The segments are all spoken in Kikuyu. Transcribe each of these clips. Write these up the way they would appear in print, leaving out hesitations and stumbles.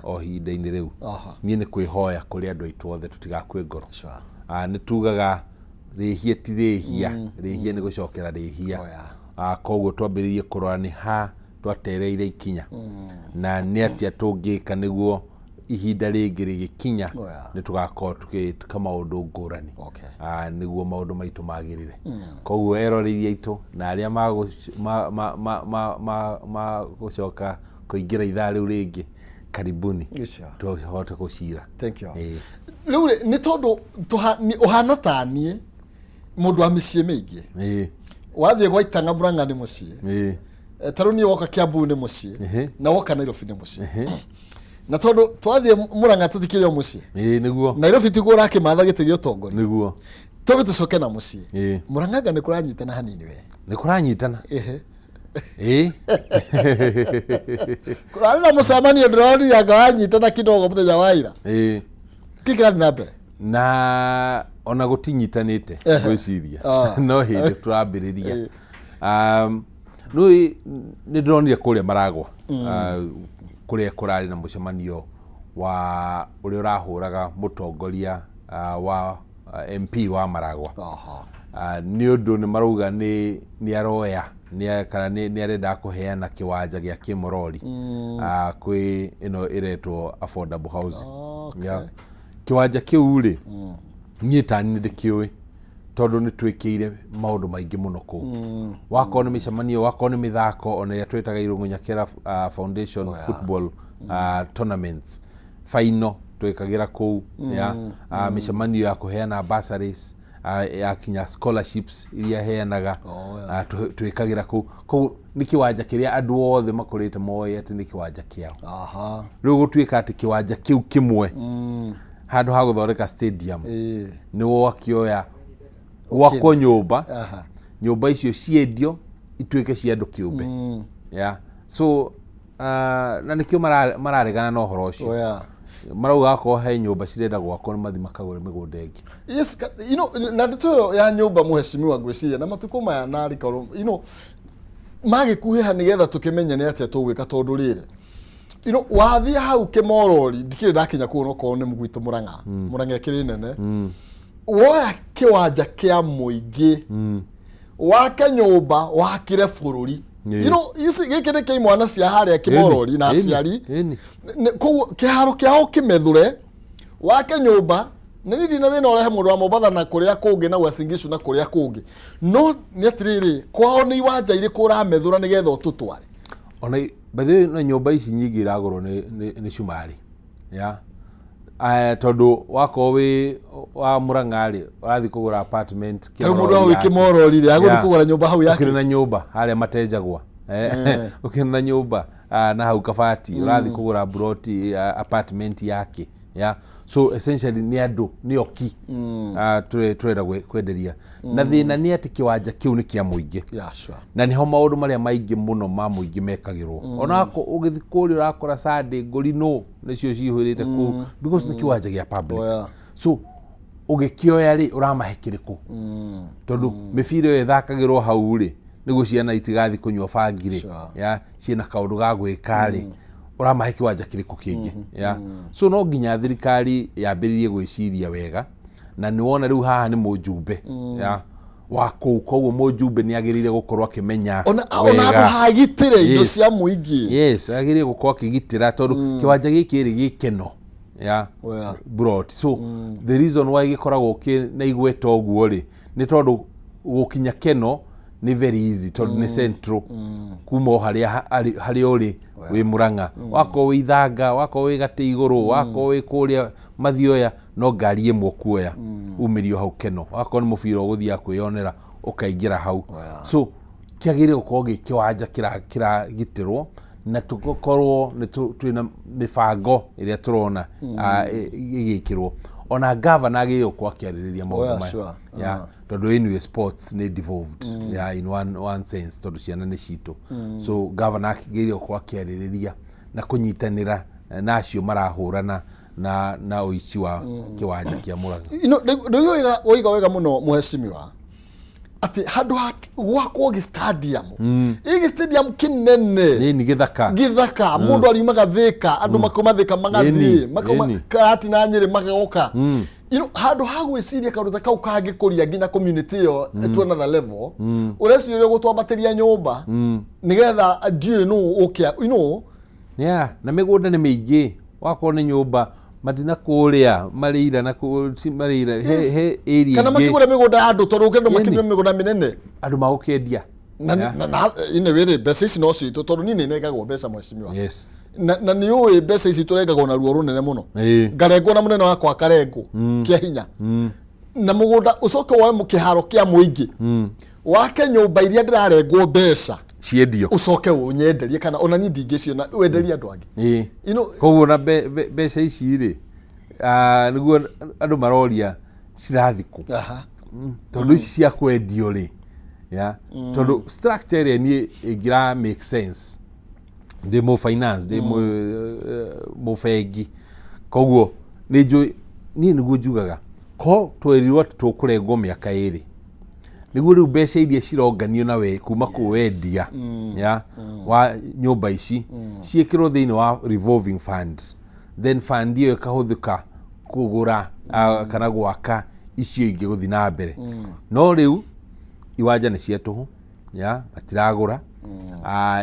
o ihinda-inĩ rĩu. Niĩ nĩ kwĩhoya kũrĩ andũ aitũ othe tũtigakue ngoro. Nĩ tugaga rĩhia ti rĩhia, rĩhia nĩ gũcokera rĩhia. Oh, yeah. Koguo twambĩrĩrie kũrora nĩ ha twatereire ikinya na nĩ atĩa tũngĩka nĩguo ihinda rĩngĩ rĩgĩkinya Oh, yeah. nĩ tũgakorwo tũgĩka maũndũ ngũrani nĩguo maũndũ maitũ magĩrĩre. Koguo eroreri aitũ na arĩa magũcoka kũingĩra ithaa rĩu rĩngĩ, karibuni. Tũhote gũcira. Thank you. Rĩu rĩ, nĩ tondũ ũhana ta niĩ mũndũ wa mĩciĩ mĩingĩ. Wathiĩ gwa Itang'a Murang'a nĩ mũciĩ. Ta rĩu niĩ woka Kiambu nĩ mũciĩ na woka Nairobi nĩ mũciĩ. Na tondũ twathiĩ Murang'a tũtikĩrĩ o mũciĩ. Nĩguo. Nairobi tiguo ũrakĩmatha gĩtĩ gĩa ũtongoria. Nĩguo. Twambe tũcoke na mũciĩ. Murang'a anga nĩ kũranyitana hanini we. Nĩ kũranyitana. Kũrarĩ na mũcemanio ndĩronire anga wanyitana kidogo mũthenya wa ira. Kĩ kĩrathiĩ na mbere? Na ona gũtinyitanĩte ngwĩciria. No hĩndĩ tũrambĩrĩria. Nĩ nĩ ndĩronire kũrĩa Maragwa, kũrĩa kũrarĩ na mũcemanio wa ũrĩa ũrahũraga mũtongoria wa MP wa Maragwa. Nĩ ũndũ nĩ marauga nĩ nĩ aroya nĩ kana nĩ arenda kũheana kĩwanja gĩa Kĩmorori kwĩ ĩno ĩretwo affordable housing. Yeah. Kĩwanja kĩu rĩ, niĩ tani nĩ ndĩkĩũĩ tondũ nĩ twĩkĩire maũndũ maingĩ mũno kũu. Wakorwo nĩ mĩcemanio, wakorwo nĩ mĩthako, ona ĩrĩa twĩtaga Irũngũ Nyakera Foundation Football tournaments final twĩkagĩra kũu ya mĩcemanio ya kũheana bursaries, ya kinya scholarships iria heanaga. Oh, yeah. Twĩkagĩra kũu. Koguo nĩ kĩwanja kĩrĩa andũ othe makorĩte moĩ atĩ nĩ kĩwanja kĩao. Rĩu gũtuĩka atĩ kĩwanja kĩu kĩmwe handũ ha gũthondeka stadium nĩ wakĩoya gwakwo nyũmba, nyũmba icio ciendio ituĩke cia andũ kĩũmbe. Yeah. So na nĩkĩo mararegana na ũhoro ũcio. Oh, yeah. Marauga akorwo he nyũmba cirenda gwakwo nĩ mathi makagũre mĩgũnda ĩngĩ. Yes, you know, na ndeto ĩyo ya nyũmba mũheshimiwa ngwĩciria na matukũ maya na rikorwo you know, magĩkuhĩha nĩgetha tũkĩmenye nĩ atĩa tũgwĩka tondũ rĩrĩ you know, wathiĩ hau Kĩmorori ndikĩrĩ ndakinya kũu onokorwo nĩ gwitũ Mũrang'a. Mũrang'a ĩkĩrĩ nene. Woya kĩwanja kĩa mũingĩ wake nyũmba wakĩre bũrũri. You know, you see, gĩkĩ nĩ kĩa imwana cia harĩa Kĩmorori na aciari. Koguo kĩharo kĩao kĩmethũre wake nyũmba nĩ niĩ ndina thĩna ũrehe mũndũ wa Mombatha na kũrĩa kũngĩ na Uasin Gishu na kũrĩa kũngĩ, no nĩ atĩrĩrĩ, kwao nĩ iwanja irĩkũ ũramethũra nĩgetha ũtũtware? Ona by the way, no nyũmba ici nyingĩ iragũrwo nĩ cumarĩ ya tondũ wakorwo wĩ wa Mũrang'a rĩ, ũrathiĩ kũgũra apartment. Tarĩu mũndũ hau wĩ Kĩmorori rĩ, agũthiĩ kũgũra nyũmba hau yake. Ũkĩrĩ na nyũmba harĩa matenjagwa. Ũkĩrĩ na nyũmba na hau kabati, ũrathiĩ kũgũra buroti, apartment yake ya. So essentially nĩ andũ nĩ oki tũrenda kwenderia na thĩna nĩ atĩ kĩwanja kĩu nĩ kĩa mũingĩ. Yeah, sure. Na nĩho maũndũ marĩa maingĩ mũno ma mũingĩ mekagĩrwo. Ona ũgĩthiĩ kũrĩa ũrakora Sunday ngũrinũ nĩcio cihũrĩte kũu because nĩ kĩwanja gĩa public. Oh, yeah. So ũgĩkĩoya rĩ, ũramahe kĩrĩkũ? Tondũ mĩbira ĩyo ĩthakagĩrwo hau rĩ, nĩguo ciana itigathiĩ kũnyua bangi rĩ, ya ciĩna kaũndũ ga gwĩka rĩ, ũramahe kĩwanja kĩrĩkũ kĩngĩ? Ya so no nginya thirikari yambĩrĩrie gwĩciria wega, na nĩ wona rĩu haha nĩ mũjumbe ya wa kũu, koguo mũjumbe nĩ agĩrĩire gũkorwo akĩmenya Ona wega. handũ hagitĩre indo cia mũingĩ. Yes, agĩrĩire gũkorwo akĩgitĩra tondũ kĩwanja gĩkĩ rĩ gĩkeno ya Oh, yeah. brot. So the reason why gĩkoragwo kĩ na igweta ũguo rĩ, nĩ tondũ gũkinya keno nĩ very easy tondũ nĩ central kuma o harĩa harĩa ũrĩ wĩ Mũrang'a, wakorwo wĩ Ithanga, wakorwo wĩ gatĩ igũrũ, wakorwo wĩ kũrĩa Mathioya, no ngari ĩmwe ũkuoya umĩrio hau keno. Wakorwo nĩ mũbira ũgũthiaga kwĩyonera ũkaingĩra hau. So kĩagĩrĩire gũkorwo gĩ kĩwanja kĩragitĩrwo na tũkorwo nĩ twĩna mĩbango ĩrĩa tũrona ĩgĩkĩrwo. Ona gavana agĩrĩire gũkorwo akĩarĩrĩria maũndũ maya. Yeah, tondũ anyway sports nĩ devolved, yeah, in one sense tondũ ciana nĩ citũ. So gavana agĩrĩire gũkorwo akĩarĩrĩria na kũnyitanĩra na acio marahũrana na ũici wa kĩwanja kĩa Mũrang'a. You know, rĩu waiga wega mũno mũheshimiwa. Atĩ handũ ha gwakwo gĩ stadium, ĩ gĩ stadium kĩnene, Nĩ gĩthaka. Gĩthaka, mũndũ ariumaga Thĩka, andũ makauma Thĩka magathiĩ, makauma Karatina, Nyĩrĩ magoka. Handũ ha gwĩciria kaũndũ ta kau kangĩkũria nginya community ĩyo to another level, ũreciria ũrĩa ũgũtwambatĩria nyũmba nĩgetha ndiũĩ nũ ũkĩa. Yeah, na mĩgũnda nĩ mĩingĩ. Wakorwo nĩ nyũmba matina kũrĩa marĩira na marĩira he, he area kana ĩngĩ. Makĩgũra mĩgũnda ya andũ, tondũ ũkĩndũ Ĩni. makĩgũra mĩgũnda mĩnene. Andũ magũkĩendia. Na na ine wĩrĩ mbeca ici no citũ, tondũ niĩ nĩ nengagwo mbeca, mheshimiwa. Na nĩ ũĩ mbeca ici tũrengagwo na ruo rũnene mũno. Ngarengwo na mũnene wakwa akarengwo kĩa hinya na mũgũnda, ũcoke woe kĩharo kĩa mũingĩ, wake nyũmba iria ndĩrarengwo mbeca, ciendio, ũcoke ũnyenderie, kana ona niĩ ndingĩciona, wenderie andũ angĩ. Koguo na mbeca ici rĩ, nĩguo andũ maroria cirathikũ, tondũ ici cia kwendio rĩ ya tondũ structure ĩrĩa niĩ ĩngira make sense, ndĩ mũ finance, ndĩ mũbengi, koguo nĩ njũĩ niĩ nĩguo njugaga ko twerirwo atĩ tũkũrengwo mĩaka 2, nĩguo rĩu mbeca iria cironganio na we kuma kũ wendia ya wa nyũmba ici ciĩkĩrwo thĩinĩ wa revolving fund, then fund ĩyo ĩkahũthĩka kũgũra kana gwaka icio ingĩ gũthiĩ na mbere. No rĩu iwanja nĩ cia tũhũ, ya matiragũra.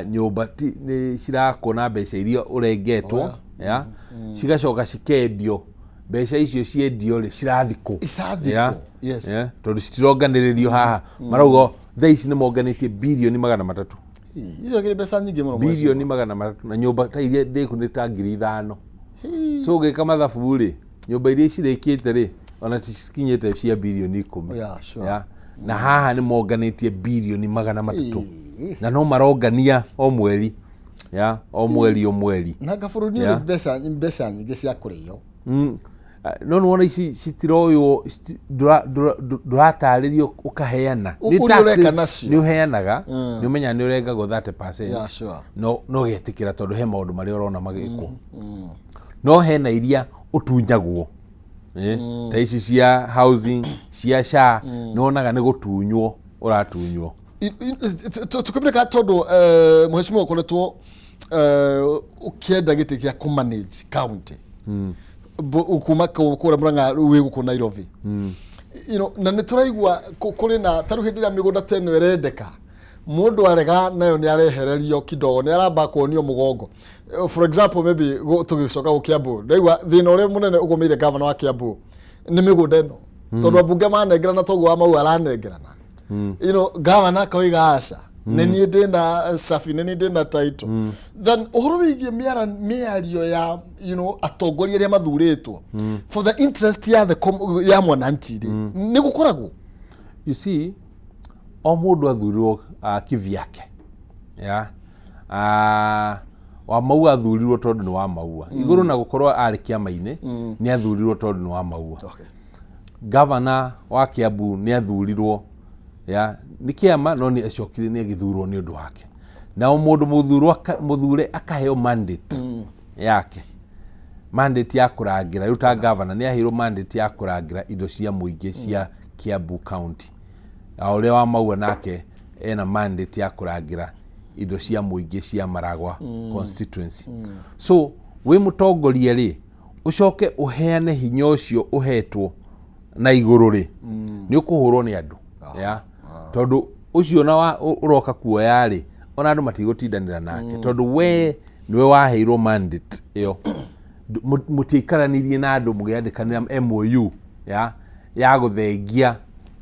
Nyũmba nĩ cirakwo na mbeca iria ũrengetwo, ya cigacoka cikendio. Mbeca icio ciendio rĩ, cirathikũ? Icrathikũ, yes. Yeah, tondũ citironganĩrĩrio haha. Marauga thaa ici nĩ monganĩtie birioni 300. Icio kĩrĩ mbeca nyingĩ mũno. Birioni 300, na nyũmba ta iria ndĩku nĩ ta 5,000. So ũgĩka mathabu rĩ, nyũmba iria cirĩkĩte rĩ, ona ticikinyĩte cia birioni 10. Yeah. Na haha nĩ monganĩtie birioni 300, na no marongania o mweri, ya o mweri o mweri. Na bũrũri nĩ ũrĩ mbeca nyingĩ cia kũrĩo. No nĩwona ici citiroywo, ndũratarĩrio ũkaheana. Nĩ Ũrĩa ũreka taxes nacio. Nĩ ũheanaga, nĩ ũmenyaga nĩ ũrengagwo 30%, no getĩkĩra tondũ he maũndũ marĩa ũrona magĩkwo. No hena iria ũtunyagwo, ta ici cia housing, cia SHA, nĩ wonaga nĩ gũtunywo ũratunywo. Tukĩmĩreka tondũ mheshimiwa ũkoretwo ũkĩenda gĩtĩ gĩa kũmanage county kuma kũrĩa Murang'a wĩ gũkũ Nairobi, na nĩ tũraigua kũrĩ na tarĩu hĩndĩ ĩrĩa mĩgũnda ta ĩno ĩrendeka, mũndũ arega nayo nĩ arehererio kidogo, nĩ aramba kuonio mũgongo. For example, maybe tũgĩcoka gũ Kiambu, ndaigua thĩna ũrĩa mũnene ũgũmĩire gavana wa Kiambu nĩ mĩgũnda ĩno, tondũ ambunge manengerana toguo wa mau aranengerana, gavana akoiga aca, nĩ niĩ ndĩna cabi, nĩ niĩ ndĩna title. Then ũhoro wĩgiĩ mĩario ya atongoria arĩa mathurĩtwo for the interest ya the ya mwananchi rĩ, nĩ gũkoragwo? You see, o mũndũ athurirwo kivyake. Ya wa Maua athurirwo tondũ nĩ wa Maua, igũrũ na gũkorwo arĩ kĩama-inĩ, nĩ athurirwo tondũ nĩ wa Maua. Gavana wa Kiambu nĩ athurirwo ya nĩ kĩama, no nĩ acokire nĩ agĩthurwo nĩ ũndũ wake. Na o mũndũ mũthurwo mũthure akaheo mandate yake, mandate ya kũrangĩra. Rĩu ta gavana nĩ aheirwo mandate ya kũrangĩra indo cia mũingĩ cia Kiambu County, na ũrĩa wa Maua nake ena mandate ya kũrangĩra indo cia mũingĩ cia Maragwa constituency. So wĩ mũtongoria rĩ, ũcoke ũheane hinya ũcio ũhetwo na igũrũ rĩ, nĩ ũkũhũrwo nĩ andũ, ya tondũ ũcio na ũroka kuoya rĩ, ona andũ matigũtindanĩra nake, tondũ we nĩwe waheirwo mandate ĩyo. Mũtiaikaranirie na andũ mũgĩandĩkanĩra MOU ya gũthengia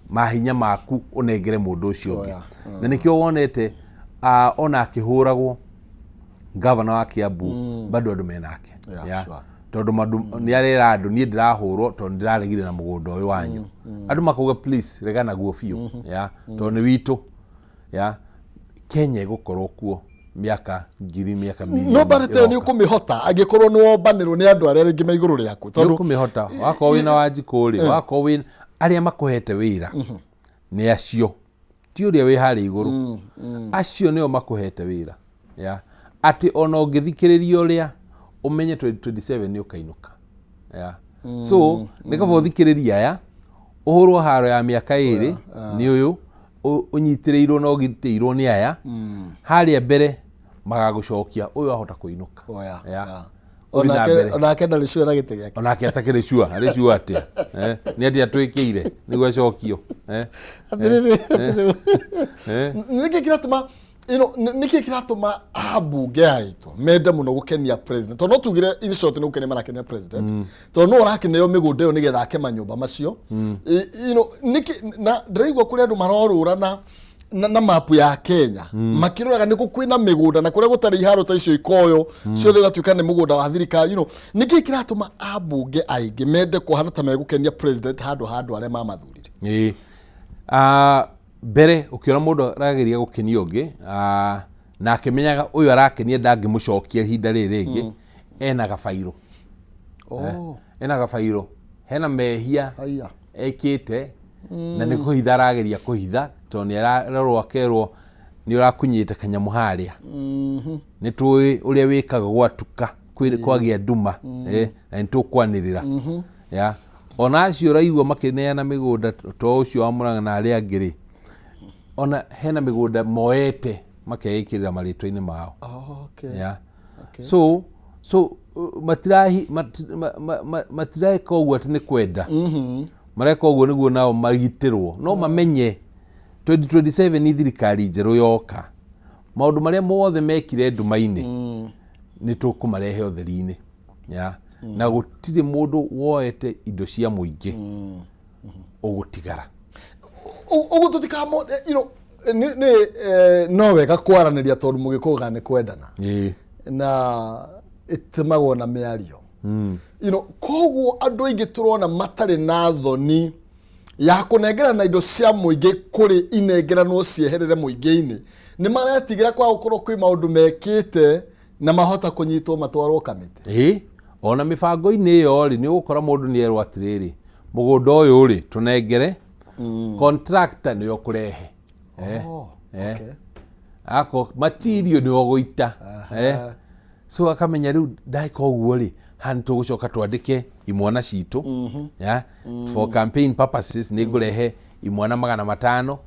mahinya maku ũnengere mũndũ ũcio ũngĩ. Na nĩkĩo wonete ona akĩhũragwo gavana wa Kiambu, bado andũ menake. Tondũ nĩ arera andũ, niĩ ndĩrahũrwo tondũ ndĩraregire na mũgũnda ũyũ wanyu. Andũ makauga, "Please, rega naguo biũ, ya tondũ nĩ witũ." Ya Kenya ĩgũkorwo kuo mĩaka ngiri, mĩaka mirioni No mbarĩte ĩyo nĩ ĩroka. Ũkũmĩhota angĩkorwo nĩ wombanĩrwo nĩ andũ arĩa rĩngĩ me igũrũ rĩaku? Nĩ tondũ ũkũmĩhota wakorwo wĩna Wanjikũ rĩ, wakorwo wĩ arĩa makũhete wĩra nĩ acio, ti ũrĩa wĩ harĩa igũrũ, acio nĩo makũhete wĩra, ya atĩ ona ũngĩthikĩrĩria ũrĩa ũmenye 2027 nĩ ũkainũka. Ya so nĩ kaba ũthikĩrĩria aya, ũhũrwo haro ya mĩaka 2 nĩ ũyũ. Ũnyitĩrĩirwo na ũgitĩirwo nĩ aya harĩa mbere, magagũcokia ũyũ ahota kũinũka. Oya. Yeah. Ũthiĩ na Onake mbere. Onake ndarĩ sure na gĩtĩ gĩake. Onake atakĩrĩ sure, arĩ sure atĩa? Nĩ atĩa twĩkĩire nĩguo acokio? Atĩrĩrĩ, nĩkĩ kĩratũma nĩkĩ kĩratũma ambunge aitũ mende mũno gũkenia president? Tondũ no tugire, in short, nĩ gũkenia marakenia president, tondũ no ũrakĩneo mĩgũnda ĩyo nĩgetha ake manyũmba macio. Nĩkĩ na ndĩraigua kũrĩ andũ marorũra na mapu ya Kenya makĩroraga nĩkũ kwĩna mĩgũnda na kũrĩa gũtarĩ iharo ta icio ikoyo ciothe igatuĩka nĩ mũgũnda wa thirikari. Nĩkĩ kĩratũma ambunge aingĩ mende kũhana ta megũkenia president handũ ha andũ arĩa mamathurire? Ĩĩ. Ah, mbere ũkĩona mũndũ arageria gũkenia ũngĩ, na akĩmenyaga ũyũ arakenia ndangĩmũcokia ihinda rĩrĩ rĩngĩ, ena gabairũ. Ena gabairũ, hena mehia Haya. ekĩte na nĩ kũhitha arageria kũhitha, tondũ nĩ ararorwo akerwo nĩ ũrakunyĩte kanyamũ harĩa, nĩ tũĩ ũrĩa wĩkaga gwatuka kwagĩa nduma, na nĩ tũkwanĩrĩra ya ona acio ũraigua makĩneana mĩgũnda to ũcio wa Mũrang'a na arĩa angĩ rĩ, ona hena mĩgũnda moete makeĩkĩrĩra marĩtwa-inĩ mao. Yeah. So matireka ũguo atĩ nĩ kwenda mareka ũguo nĩguo nao magitĩrwo, no mamenye 2027 nĩ thirikari njerũ yoka, maũndũ marĩa mothe mekire nduma-inĩ nĩ tũkũmarehe ũtheri-inĩ ya na gũtirĩ mũndũ woete indo cia mũingĩ ũgũtigara. Ũguo tũtikamo nĩ no wega kwaranĩria, tondũ mũgĩkũga nĩ kwendana na ĩtemagwo na mĩario. Koguo andũ aingĩ tũrona matarĩ na thoni ya kũnengerana indo cia mũingĩ kũrĩ inengeranwo cieherere mũingĩ-inĩ, nĩ maretigĩra kwa gũkorwo kwĩ maũndũ mekĩte na mahota kũnyitwo matwarwo kamĩtĩ. Ĩĩ, ona mĩbango-inĩ ĩyo rĩ, nĩ ũgũkora mũndũ nĩ erwo atĩrĩrĩ, mũgũnda ũyũ rĩ, tũnengere, contractor nĩwe ũkũrehe. Ako material nĩwe ũgũita. So akamenya rĩu ndeka ũguo rĩ, haha nĩ tũgũcoka twandĩke imwana citũ ya for campaign purposes, nĩ ngũrehe imwana 500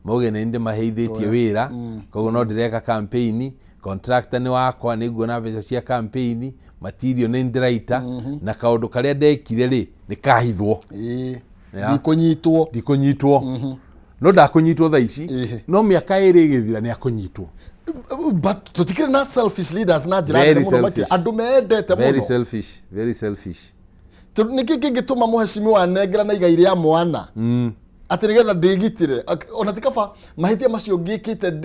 mauge nĩ ndĩmaheithĩtie wĩra, koguo no ndĩreka campaign, contractor nĩ wakwa, nĩ nguona mbeca cia campaign, material nĩ ndĩraita, na kaũndũ karĩa ndekire rĩ, nĩ kahithwo. Ndikũnyitwo. Ndikũnyitwo, no ndakũnyitwo thaa ici, no mĩaka 2 ĩgĩthira nĩ akũnyitwo. But tũtikĩrĩ na selfish leaders na njĩra Very nene mũno makĩria. Selfish. Andũ mendete Very mũno. selfish, very selfish. Tondũ nĩkĩ kĩngĩtũma mũhecimiwa anengerana igai rĩa mwana atĩ nĩgetha ndĩgitĩre? Ona ti kaba mahĩtia macio ngĩkĩte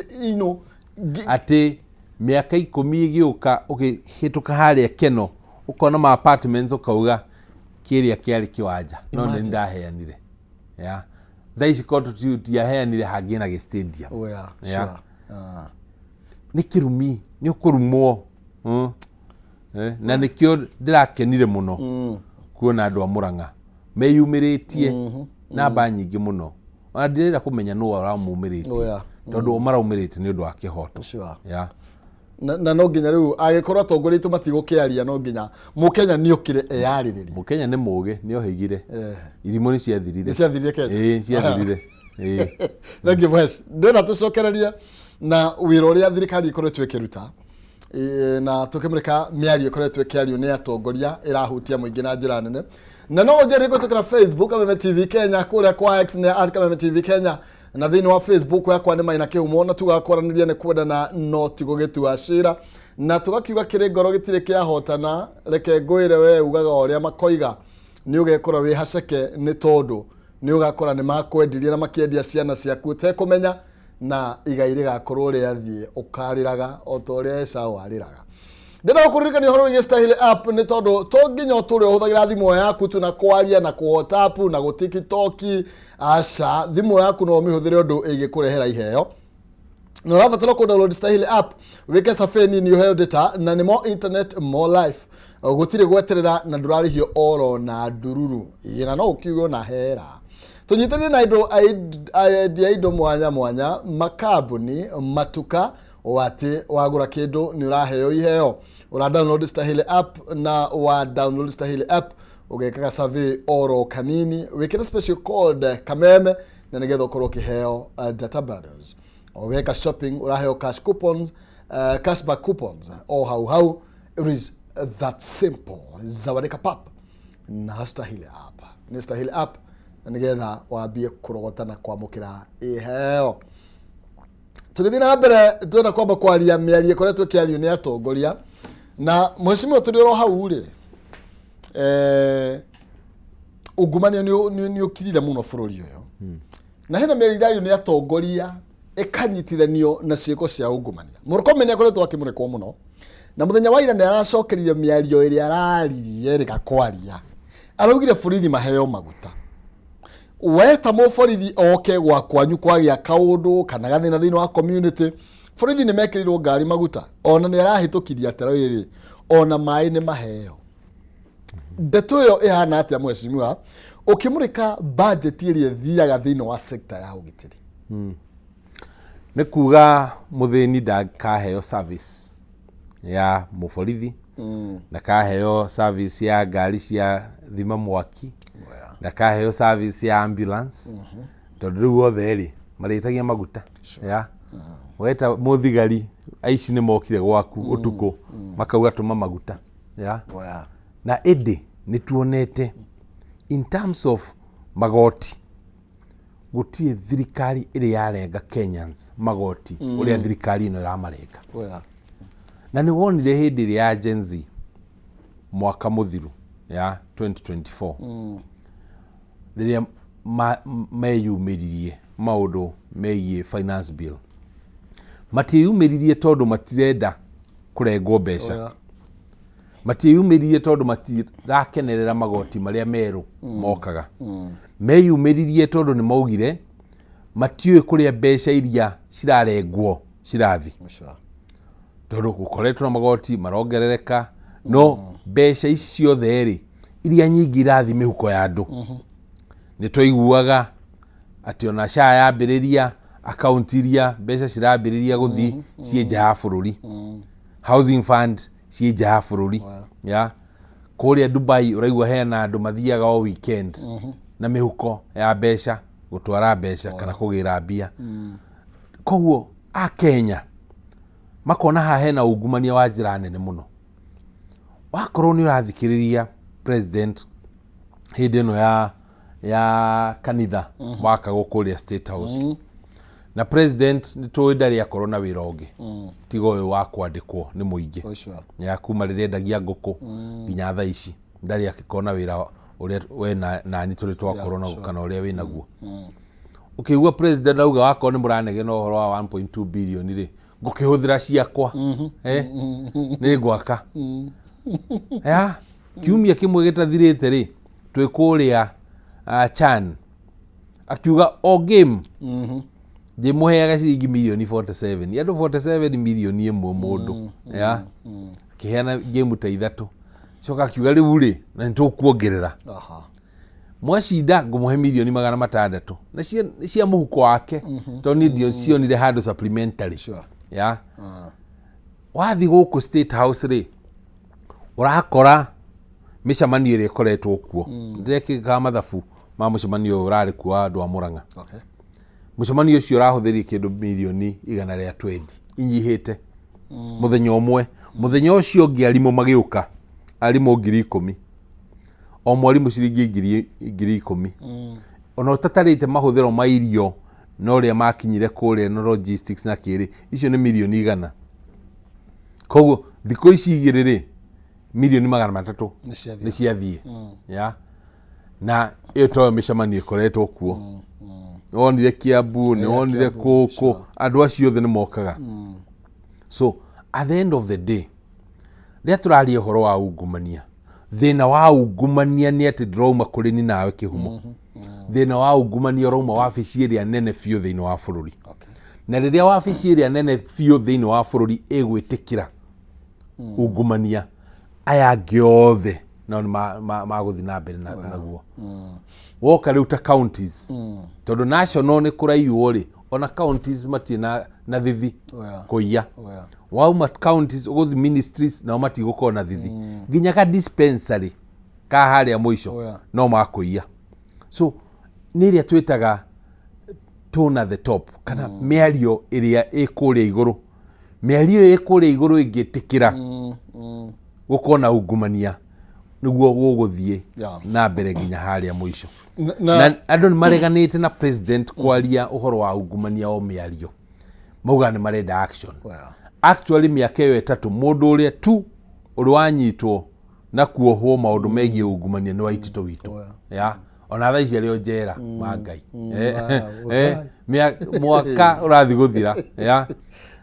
Atĩ mĩaka 10 ĩgĩũka, ũkĩhĩtũka harĩa Keno ũkona ma apartments, ũkauga kĩrĩa kĩarĩ kĩwanja no nĩ Imagine. ndaheanire ya thaa ici ko tũtiaheanire hangĩ na gĩ stadium. Oh, yeah, sure. Ah. Nĩ kĩrumi, nĩ ũkũrumwo. Na nĩkĩo ndĩrakenire mũno kuona andũ a Mũrang'a meyumĩrĩtie namba nyingĩ mũno, ona ndirenda kũmenya nũ ũramumĩrĩtie, tondũ o maraumĩrĩte nĩ ũndũ wa kĩhoto. Na no nginya rĩu angĩkorwo atongoria aitũ matigũkĩaria, no nginya mũkenya nĩ ũkĩre eyarĩrĩrie. Mũkenya nĩ mũgĩ, nĩ ohĩgire. Irimũ nĩ ciathirire. Nĩ ciathirire Kenya. Ĩĩ, ciathirire. Ĩĩ. Thank you, Mhesh. Ndĩrenda tũcokererie na wĩra ũrĩa thirikari ĩkoretwo ĩkĩruta, na tũkĩmũrĩka mĩario ĩkoretwo ĩkĩario nĩ atongoria ĩrahutia mũingĩ na njĩra nene, na no ũnjĩre kũhĩtũkĩra Facebook Kameme TV Kenya, kũrĩa kwa X nĩ @KamemeTV Kenya, na thĩinĩ wa Facebook yakwa nĩ Maina Kĩhumo, na tugaga kwaranĩria nĩ kwendana no ti gũgĩtua cira, na tũgakiuga kĩrĩ ngoro gĩtirĩ kĩahotana. Reke ngwĩre, we ugaga ũrĩa makoiga nĩ ũgekora wĩ haceke, nĩ tondũ nĩ ũgakora nĩ makwendirie na makĩendia ciana ciaku ũtekũmenya, na igai rĩgakorwo rĩathiĩ ũkarĩraga o ta ũrĩa Esau arĩraga. Ndĩrenda gũkũririkania ũhoro wĩgiĩ Stahili app, nĩ tondũ to nginya ũtũre ũhũthagĩra thimũ yaku tu na kwaria na kũ WhatsApp na gũ TikTok. Aca, thimũ yaku no ũmĩhũthĩre ũndũ ĩngĩkũrehera iheo, na ũrabatara kũ download Stahili app, wĩke survey nini, ũheo data, na nĩ more internet, more life, gũtirĩ gweterera na ndũrarĩhio oro na ndururu. Ĩĩ, na no ũkiuge ona hera tũnyitanie na indo endia indo mwanya mwanya, makambuni, matuka, o atĩ wagũra kĩndũ nĩ ũraheo iheo. Ũra download Stahili app, na wa download Stahili app ũgekaga survey oro kanini, wĩkĩre special code Kameme. Na nĩgetha ũkorwo ũkĩheo data bundles o weka shopping, ũraheo cash coupons, cashback coupons o hau hau. It is that simple. Zawadika Pap na Stahili app, nĩ Stahili app, na nĩgetha wambie kũrogota na kwamũkĩra iheo. Tũgĩthiĩ na mbere, twenda kwamba kwaria mĩario ĩkoretwo ĩkĩario nĩ atongoria. Na mheshimiwa, tũrĩ oro hau rĩ, ungumania nĩ ũkirire mũno bũrũri ũyũ, na hena mĩario irario nĩ atongoria ĩkanyitithanio na ciĩko cia ungumania. Murkomen nĩ akoretwo akĩmũrekwo mũno, na mũthenya wa ira nĩ aracokerire mĩario ĩrĩa araririe rĩga kwaria. Araugire borithi maheo maguta. We ta mũborithi oke gwa kwanyu kwagĩa kaũndũ kana gathĩna thĩinĩ wa community, borithi nĩ mekĩrirwo ngari maguta. Ona nĩ arahĩtũkirie atĩrĩrĩ, ona maĩ nĩ maheo. Ndeto ĩyo ĩhana atĩa, mheshimiwa, ũkĩmũrĩka budget ĩrĩa ĩthiaga thĩinĩ wa sector ya ũgitĩri? Nĩ kuga mũthĩni ndakaheo service ya mũborithi, ndakaheo service ya ngari cia thima mwaki, ndakaheo service ya ambulance, tondũ rĩu othe rĩ marĩtagia maguta. Ya weta mũthigari, aici nĩ mokire gwaku ũtukũ, makauga tũma maguta ya. Na ĩndĩ nĩ tuonete in terms of magoti, gũtirĩ thirikari ĩrĩ yarenga Kenyans magoti ũrĩa thirikari ĩno ĩramarenga. Na nĩ wonire hĩndĩ ĩrĩa ya Gen Z mwaka mũthiru ya 2024, rĩrĩa meyumĩririe maũndũ megiĩ finance bill, matiĩyumĩririe tondũ matirenda kũrengwo mbeca. Matiĩyumĩririe tondũ matirakenerera magoti marĩa merũ mokaga. Meyumĩririe tondũ nĩ maugire matiũĩ kũrĩa mbeca iria cirarengwo cirathi, tondũ gũkoretwo na magoti marongerereka, no mbeca ici ciothe rĩ, iria nyingĩ irathi mĩhuko ya andũ. Nĩ twaiguaga atĩ ona SHA yambĩrĩria, akaunti iria mbeca cirambĩrĩria gũthi ciĩ nja ya bũrũri, housing fund ciĩ nja ya bũrũri ya kũrĩa Dubai. Ũraigua hena andũ mathiaga o weekend na mĩhuko ya mbeca gũtwara mbeca kana kũgĩra mbia. Koguo a Kenya makona haha hena ungumania wa njĩra nene mũno. Wakorwo nĩ ũrathikĩrĩria president hĩndĩ ĩno ya kanitha wakagwo kũrĩa State House, na president nĩ tũĩ ndarĩ akorwo na wĩra ũngĩ tiga ũyũ wa kwandĩkwo nĩ mũingĩ ya kuma rĩrĩa endagia ngũkũ nginya thaa ici, ndarĩ akĩkorwo na wĩra ũrĩa we nani tũrĩ twakorwo naguo kana ũrĩa wĩ naguo. Ũkĩigua president auga, wakorwo nĩ mũranegena ũhoro wa 1.2 billion rĩ, ngũkĩhũthĩra ciakwa, nĩ ngwaka ya kiumia kĩmwe gĩtathirĩte rĩ, twĩ kũrĩa Chan akiuga o game ndĩmũheaga ciringi mirioni 47, andũ 47 mirioni ĩmwe mũndũ ya akĩheana game ta ithatũ. Coka akiuga rĩu rĩ, na nĩ tũkuongerera, mwacinda ngũmũhe mirioni 600, na cia mũhuko wake, tondũ niĩ ndio cionire handũ supplementary. Ya wathi gũkũ State House rĩ, ũrakora mĩcemanio ĩrĩa ĩkoretwo kuo. Ndĩrekĩkaga mathabu ma mũcemanio ũyũ ũrarĩ kuo wa andũ a Mũrang'a. Mũcemanio ũcio ũrahũthĩria kĩndũ mirioni 120 inyihĩte mũthenya ũmwe. Mũthenya ũcio ũngĩ arimũ magĩũka, arimũ 10,000, o mwarimũ ciringi 10,000. Ona ũtatarĩte mahũthĩro ma irio na ũrĩa makinyire kũrĩa na logistics na kĩrĩ, icio nĩ mirioni 100. Koguo thikũ ici igĩrĩ rĩ, mirioni 300 Nĩ ciathiĩ. Nĩ ciathiĩ ya. Na ĩyo toyo mĩcemanio ĩkoretwo kuo. Nĩwonire Kiambu, nĩwonire Kiambu, kũkũ, andũ acio othe nĩ mokaga. So at the end of the day, rĩrĩa tũraria ũhoro wa ungumania, thĩna wa ungumania nĩ atĩ ndũrauma kũrĩ ni nawe kĩhumo. Thĩna wa ungumania ũrauma wabici ĩrĩa nene biũ thĩinĩ wa bũrũri. Na rĩrĩa wabici ĩrĩa nene biũ thĩinĩ wa bũrũri ĩgwĩtĩkĩra ungumania, aya angĩ othe nao nĩ magũthiĩ na mbere naguo. Woka rĩu ta counties, tondũ national nĩ kũraiywo rĩ, ona counties matirĩ na thithi kũiya. Wauma counties ũgũthiĩ ministries, nao matigũkorwo na thithi. Nginya ka dispensary ka harĩa mũico no makũiya. So nĩ ĩrĩa twĩtaga Tone at the top, kana mĩario ĩrĩa ĩ kũrĩa igũrũ, mĩario ĩyo ĩ kũrĩa igũrũ ĩngĩtĩkĩra gũkorwo na ungumania, nĩguo gũgũthiĩ na mbere nginya harĩa mũico. Na Na andũ nĩ mareganĩte na president kwaria ũhoro wa ungumania o mĩario, maugaga nĩ marenda action. Well. Actually, mĩaka ĩyo 3, mũndũ ũrĩa tu ũrĩ wanyitwo na kuohwo maũndũ megiĩ ungumania nĩ Waititũ witũ. Well. Ya ona thaa ici arĩ o njera ma Ngai. Wow. Mwaka ũrathiĩ gũthira ya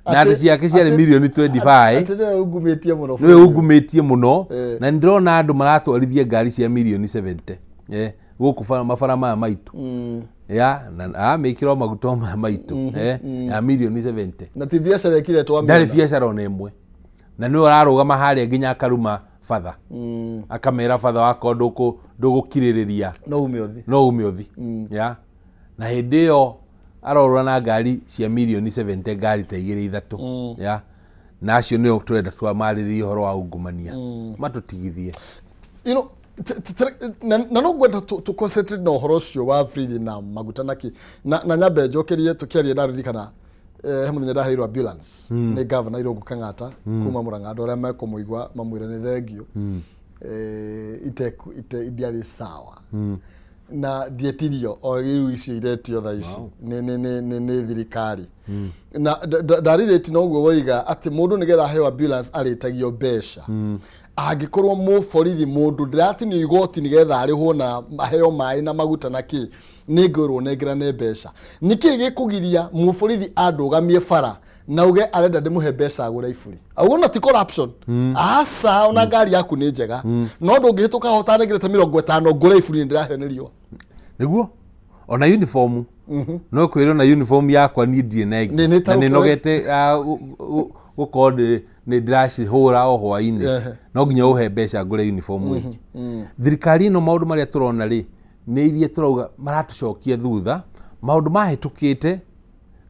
na andũ ciake ciarĩ mirioni 25. Atĩ nĩwe ungumĩtie mũno. Nĩwe ungumĩtie mũno. Na nĩ ndĩrona andũ maratwarithia ngari cia mirioni 70 gũkũ mabara maya maitũ ya na amĩkĩra o maguta o maya maitũ ya mirioni 70. Na ti biacara ĩkire twamĩona. Ndarĩ biacara ona ĩmwe, na nĩwe ũrarũgama harĩa nginya akaruma batha, akamera batha wakwa ndũgũkirĩrĩria. No ume ũthi. No ume ũthi ya na hĩndĩ ĩyo arorũra na ngari cia mirioni 70, ngari ta igĩrĩ ithatũ ya na acio nĩo tũrenda twamarĩrĩrie ũhoro wa ungumania matũtigithie. You know, na no ngwenda tu concentrate na ũhoro ũcio wa bridge na maguta na kĩ na nyambe njokerie tũkĩaria. Ndaririkana he mũthenya ndaheirwo ambulance nĩ governor Irũngũ Kang'ata kuma Murang'a. Andũ arĩa mekũmũigua mamwĩre nĩ thengio. Ite indiarĩ sawa na ndietirio o rĩu icio iretio thaa ici nĩ thirikari na ndarĩrĩti noguo woiga atĩ mũndũ nĩgetha aheo ambulance arĩtagio mbeca. Angĩkorwo mũborithi, mũndũ ndĩratinio igoti nĩgetha arĩhwo na aheo maĩ na maguta na kĩ, nĩ ngwĩrwo nengerane mbeca, nĩkĩ gĩkũgiria mũborithi andũgamie bara na uge arenda ndĩmũhe mbeca agũre iburi? Augo na ti corruption? Aca, ona ngari yaku nĩ njega, no ndũngĩhĩtũka ho ũtanengerete 50 ngũre iburi, nĩ ndĩraheo nĩ riũa. Nĩguo ona uniform no kwĩrwo na uniform yakwa niĩ ndirĩ na ĩngĩ. Nĩ na nĩ tarũkĩre. Nogete gũkorwo nĩ ndĩracihũra o hwainĩ. No nginya ũhe mbeca ngũre uniform ĩngĩ. Thirikari ĩno, maũndũ marĩa tũrona rĩ, nĩ iria tũrauga maratũcokia thutha, maũndũ mahĩtũkĩte,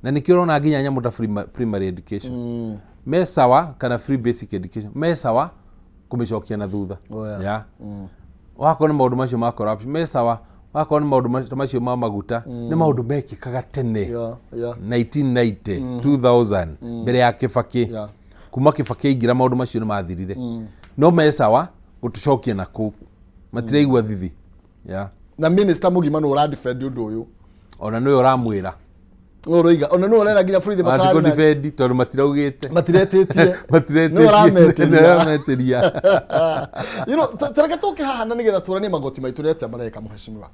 na nĩkĩo ũrona nginya nyamũ ta primary education me sawa, kana free basic education me sawa kũmĩcokia na thutha. Oh, yeah. Ya wakorwo nĩ maũndũ macio ma corruption me sawa, wakorwo nĩ maũndũ macio ma maguta, nĩ maũndũ mekĩkaga tene, 1990, 2000, mbere ya Kĩbakĩ. Kuma Kĩbakĩ aingĩra, maũndũ macio nĩ mathirire, no me sawa gũtũcokia na kũu, matiraigua thithi ya. Na minister mũgima nĩ ũradefend ũndũ ũyũ. Ona nĩwe ũramwĩra. Nĩ ũroiga ona nĩ ũrera nginya borithi matikũ matarĩ na defend tondũ matiraugĩte. Matiretĩtie. Matiretĩtie. Nĩ ũrametĩria. Nĩwe ũrametĩria. Tareke tũke haha na nĩgetha tũranie magoti maitũ nĩ atĩa mareka, mũhecimiwa,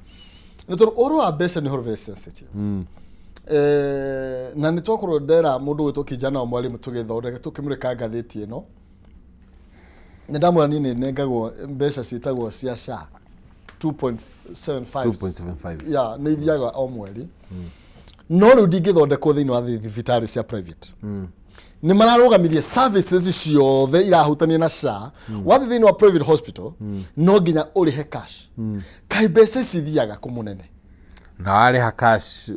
nĩ tondũ ũhoro wa mbeca nĩ ũhoro very sensitive. Na nĩ twakorwo ndera mũndũ gwĩtwo kijana wa mwalimu tũgĩthondeka tũkĩmũrĩka ngathĩti ĩno, nĩ ndamwĩra niĩ nĩ nengagwo mbeca ciĩtagwo cia SHA 2.75. 2.75. Ya nĩ ithiaga o mweri, no rĩu ndingĩthondekwo thĩinĩ wa thibitarĩ cia private. Nĩ mararũgamirie services ciothe irahutania na SHA. Wathiĩ thĩinĩ wa private hospital, no nginya ũrĩhe cash. Kaĩ mbeca ici ithiaga kũ, mũnene? Na warĩha cash,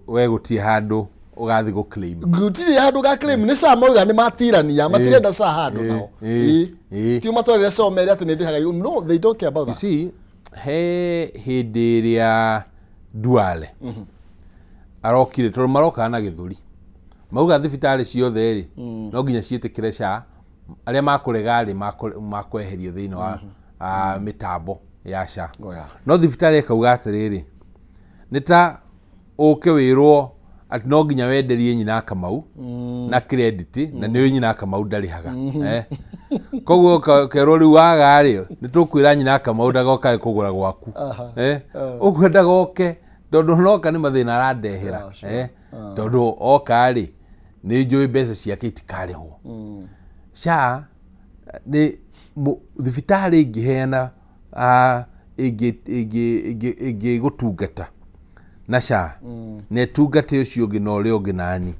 we gũtirĩ handũ ũgathiĩ gũ claim. Gũtirĩ handũ ga claim. Nĩ SHA mauga nĩ matirania, matirenda SHA handũ nao. Tio matwarĩre SHA mere atĩ nĩ ndĩhaga. No, they don't care about You that. see, he hĩndĩ ĩrĩa Duale arokire, tondũ marokaga na gĩthũri, mauga thibitarĩ ciothe rĩ, no nginya ciĩtĩkĩre SHA, arĩa makũrega rĩ, makweherio thĩinĩ wa mĩtambo ya SHA. Oh, yeah. No thibitarĩ ĩkauga atĩrĩrĩ, nĩ ta ũke wĩrwo atĩ no nginya wenderie nyina Kamau na credit, na nĩ nyina Kamau ndarĩhaga. Koguo ũkerwo rĩu waga rĩ, nĩ tũkwĩra nyina Kamau ndagokae kũgũra gwaku. Ũguo ndagoke, tondũ noka nĩ mathĩna arandehera. Tondũ oka rĩ, nĩ njũĩ mbeca ciake itikarĩhwo. SHA nĩ thibitarĩ ĩngĩheana ĩngĩgũtungata na SHA na ĩtungate ũcio ũngĩ na ũrĩa ũngĩ nani,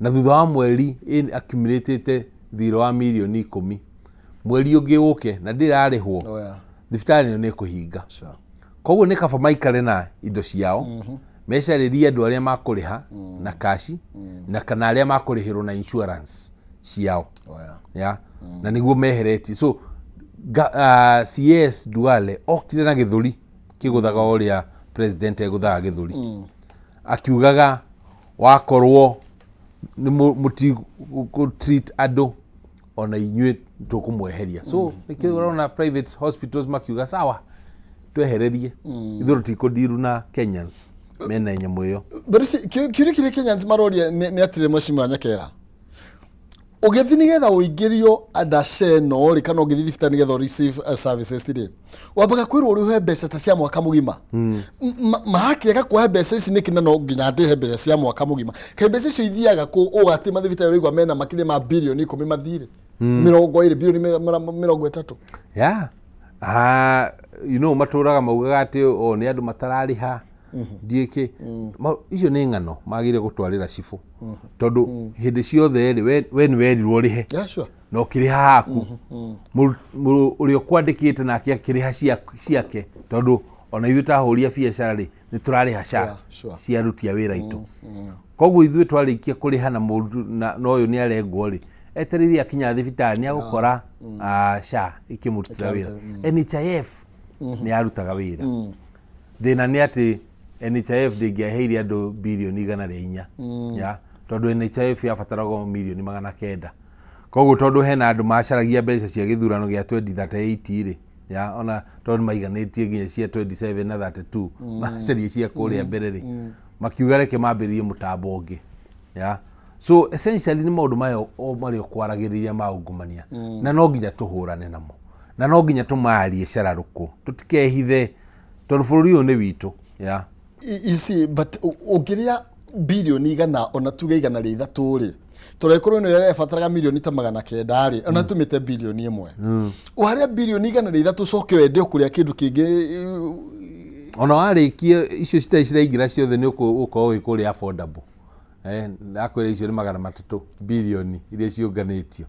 na thutha wa mweri accumulated thirĩ wa mirioni 10, mweri ũngĩ ũke na ndĩrarĩhwo, thibitarĩ ĩyo nĩ ĩkũhinga. Koguo nĩ kaba maikare na indo ciao, mecarĩrie andũ arĩa makũrĩha na kaci na kana arĩa makũrĩhĩrwo na insurance ciao. Ya na nĩguo meheretie. So CS Duale okire na gĩthũri kĩgũthaga ũrĩa president egũthaga gĩthũri, akiugaga Wakorwo nĩ mũtigũ treat andũ, ona inyuĩ tũkũmweheria. So nĩkĩo ũrona private hospitals makiuga, "Sawa, twehererie, ithuĩ tũtikũndiru na Kenyans mena nyamũ ĩyo." But kĩũria kĩrĩa Kenyans maroria nĩ atĩrĩ, mheshimiwa Nyakera, ũgĩthiĩ nĩgetha ũingĩrio ndasha ĩno rĩ, kana ũgĩthiĩ thibitarĩ nĩgetha ũ receive services rĩ, wambaga kwĩrwo ũrĩhe mbeca ta cia mwaka mũgima. Marakĩaga kuoya mbeca ici nĩkĩ, na no nginya ndĩhe mbeca cia mwaka mũgima? Kaĩ mbeca icio ithiaga kũ, ũũ atĩ mathibitarĩ ũraigua mena makĩria ma 10 bilioni mathirĩ, 20, 30 bilioni. Yeah. Ah, matũraga maugaga atĩ o nĩ andũ matararĩha ndiĩkĩ. Icio nĩ ng'ano magĩrĩire gũtwarĩra cibũ, tondũ hĩndĩ ciothe rĩ, we nĩ werirwo ũrĩhe na ũkĩrĩha haku. Ũrĩa ũkwandĩkĩte nake akĩrĩha ciake, tondũ ona ithuĩ tahũria biacara rĩ, nĩ tũrarĩha SHA cia aruti a wĩra aitũ. Koguo ithuĩ twarĩkia kũrĩha na mũndũ na ũyũ nĩ arengwo rĩ, etereire akinya thibitarĩ nĩ agũkora SHA ĩkĩmũrutĩra wĩra. NHIF nĩ yarutaga wĩra. Thĩna nĩ atĩ NHIF ndĩngĩaheire andũ 104 bilioni ya, tondũ NHIF yabataragwo 900 milioni. Koguo tondũ hena andũ macaragia mbeca cia gĩthurano gĩa 2038 rĩ, ya ona tondũ maiganĩtie nginya cia 27 na 32, macaria cia kũrĩa mbere rĩ, makiuga reke mambĩrĩrie mũtambo ũngĩ. Ya, so essentially nĩ maũndũ maya o marĩa ũkwaragĩrĩria ma ungumania, na no nginya tũhũrane namo, na no nginya tũmarie cararũkũ, tũtikehithe, tondũ bũrũri ũyũ nĩ witũ ya. You see, but ũngĩrĩa 100 bilioni, ona tuge 103 rĩ, tondũ ĩkorwo ĩno ĩrabataraga 900 milioni rĩ, ona tũmĩte 1 bilioni. Warĩa 103 bilioni, ũcoke wende kũrĩa kĩndũ kĩngĩ. Ona warĩkia icio citarĩ ciraingĩra ciothe, nĩ ũgũkorwo wĩ kũrĩa affordable. Ndakwĩra icio nĩ 300 bilioni iria ciũnganĩtio.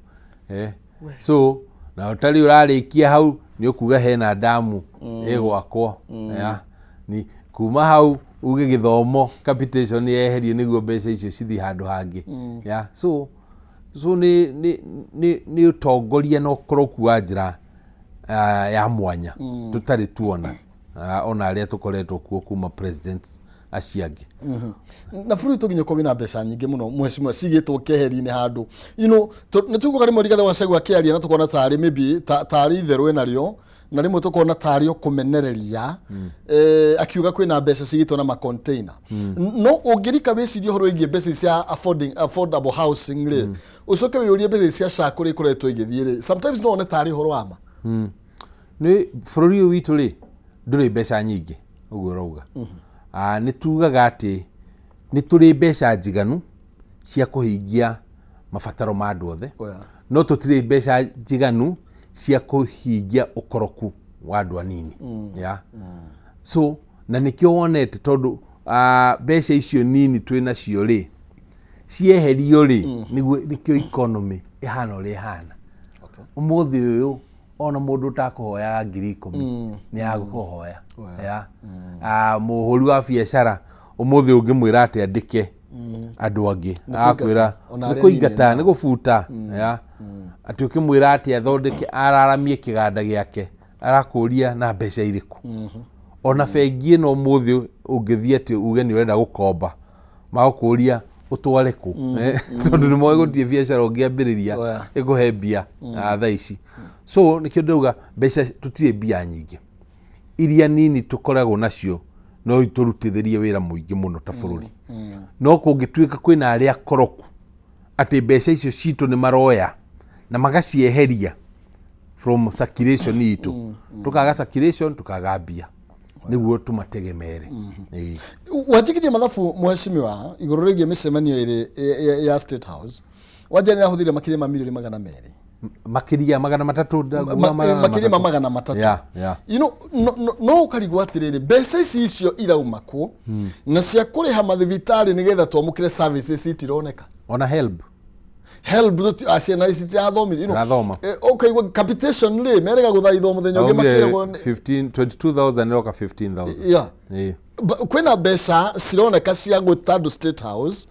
So na ũtarĩ ũrarĩkia hau, nĩ ũkuga hena ndamu ĩgwakwo ya ni kuma hau, uge gĩthomo capitation yeherio nĩguo mbeca icio cithiĩ handũ hangĩ ya. So nĩ ũtongoria na ũkoroku wa njĩra ya mwanya tũtarĩ tuona, ona arĩa tũkoretwo kuo kuma presidents acio angĩ. Na bũrũri tũ nginya ũkorwo wĩna mbeca nyingĩ mũno, mheshimiwa, cigĩtwo keheri-inĩ handũ, nĩ tuguaga rĩmwe Rigathĩ wa Gachagua akĩaria na tũkona tarĩ maybe tarĩ itherũ ĩnarĩo, na rĩmwe tũkona tarĩ o kũmenereria, akiuga kwĩna mbeca cigĩtwo na macontainer. No ũngĩrika wĩcirie ũhoro wĩgiĩ mbeca cia affordable housing rĩ, ũcoke wĩyũrie mbeca cia SHA kũrĩa ikoretwo igĩthiĩ rĩ, sometimes no one tarĩ ũhoro wa ma. Nĩ bũrũri ũyũ witũ rĩ, ndũrĩ mbeca nyingĩ ũguo ũrauga. Nĩ tugaga atĩ nĩ tũrĩ mbeca njiganu cia kũhingia mabataro ma andũ othe, no tũtirĩ mbeca njiganu cia kũhingia ũkoroku wa andũ anini ya. So na nĩkĩo wonete, tondũ mbeca icio nini twĩ nacio rĩ, cieherio rĩ, nĩguo nĩkĩo economy ĩhana ũrĩa ĩhana. Ũmũthĩ ũyũ ona mũndũ ũtakũhoyaga 10,000 nĩ agũkũhoya ya. Mũhũri wa biacara ũmũthĩ ũngĩmwĩra atĩ andĩke andũ angĩ, akwĩra ona nĩ arĩa kũingata, anini. Nĩ gũbuta ya. Atĩ ũkĩmwĩra atĩ athondeke araramie kĩganda gĩake, arakũria na mbeca irĩkũ? Ona bengi ĩno ũmũthĩ ũngĩthiĩ atĩ uge nĩ ũrenda gũkomba, magũkũria ũtware kũ? Tondũ nĩ moĩ gũtirĩ biacara ũngĩambĩrĩria ĩkũhe mbia thaa ici. So nĩkĩo ndauga mbeca, tũtirĩ mbia nyingĩ. Iria nini tũkoragwo nacio no itũrutithĩrie wĩra mũingĩ mũno ta bũrũri. No kũngĩtuĩka kwĩna arĩa akoroku atĩ mbeca icio citũ nĩ maroya na magacieheria from circulation itũ, tũkaga circulation, tũkaga mbia nĩguo tũmategemere. Ĩĩ. Wanjigithia mathabu, mheshimiwa, igũrũ rĩgiĩ mĩcemanio ĩrĩ ya State House, wanja nĩ ahũthĩrire makĩria ma 200 milioni. Makĩria 300, ndaguga Makĩria ma 300. 300. Yeah. No ũkarigwo atĩrĩrĩ, mbeca ici icio irauma kũ, na cia kũrĩha mathibitarĩ nĩgetha twamũkĩre services itironeka? Ona HELB. HELB ciana ici cirathomithio. Cirathoma. Ũkaigua capitation rĩ, merega gũthaithwo mũthenya ũngĩ. Augire makĩragwo 15 22,000 ĩroka 15,000. Ĩĩ. Kwĩna mbeca cironeka cia gwĩta andũ State House.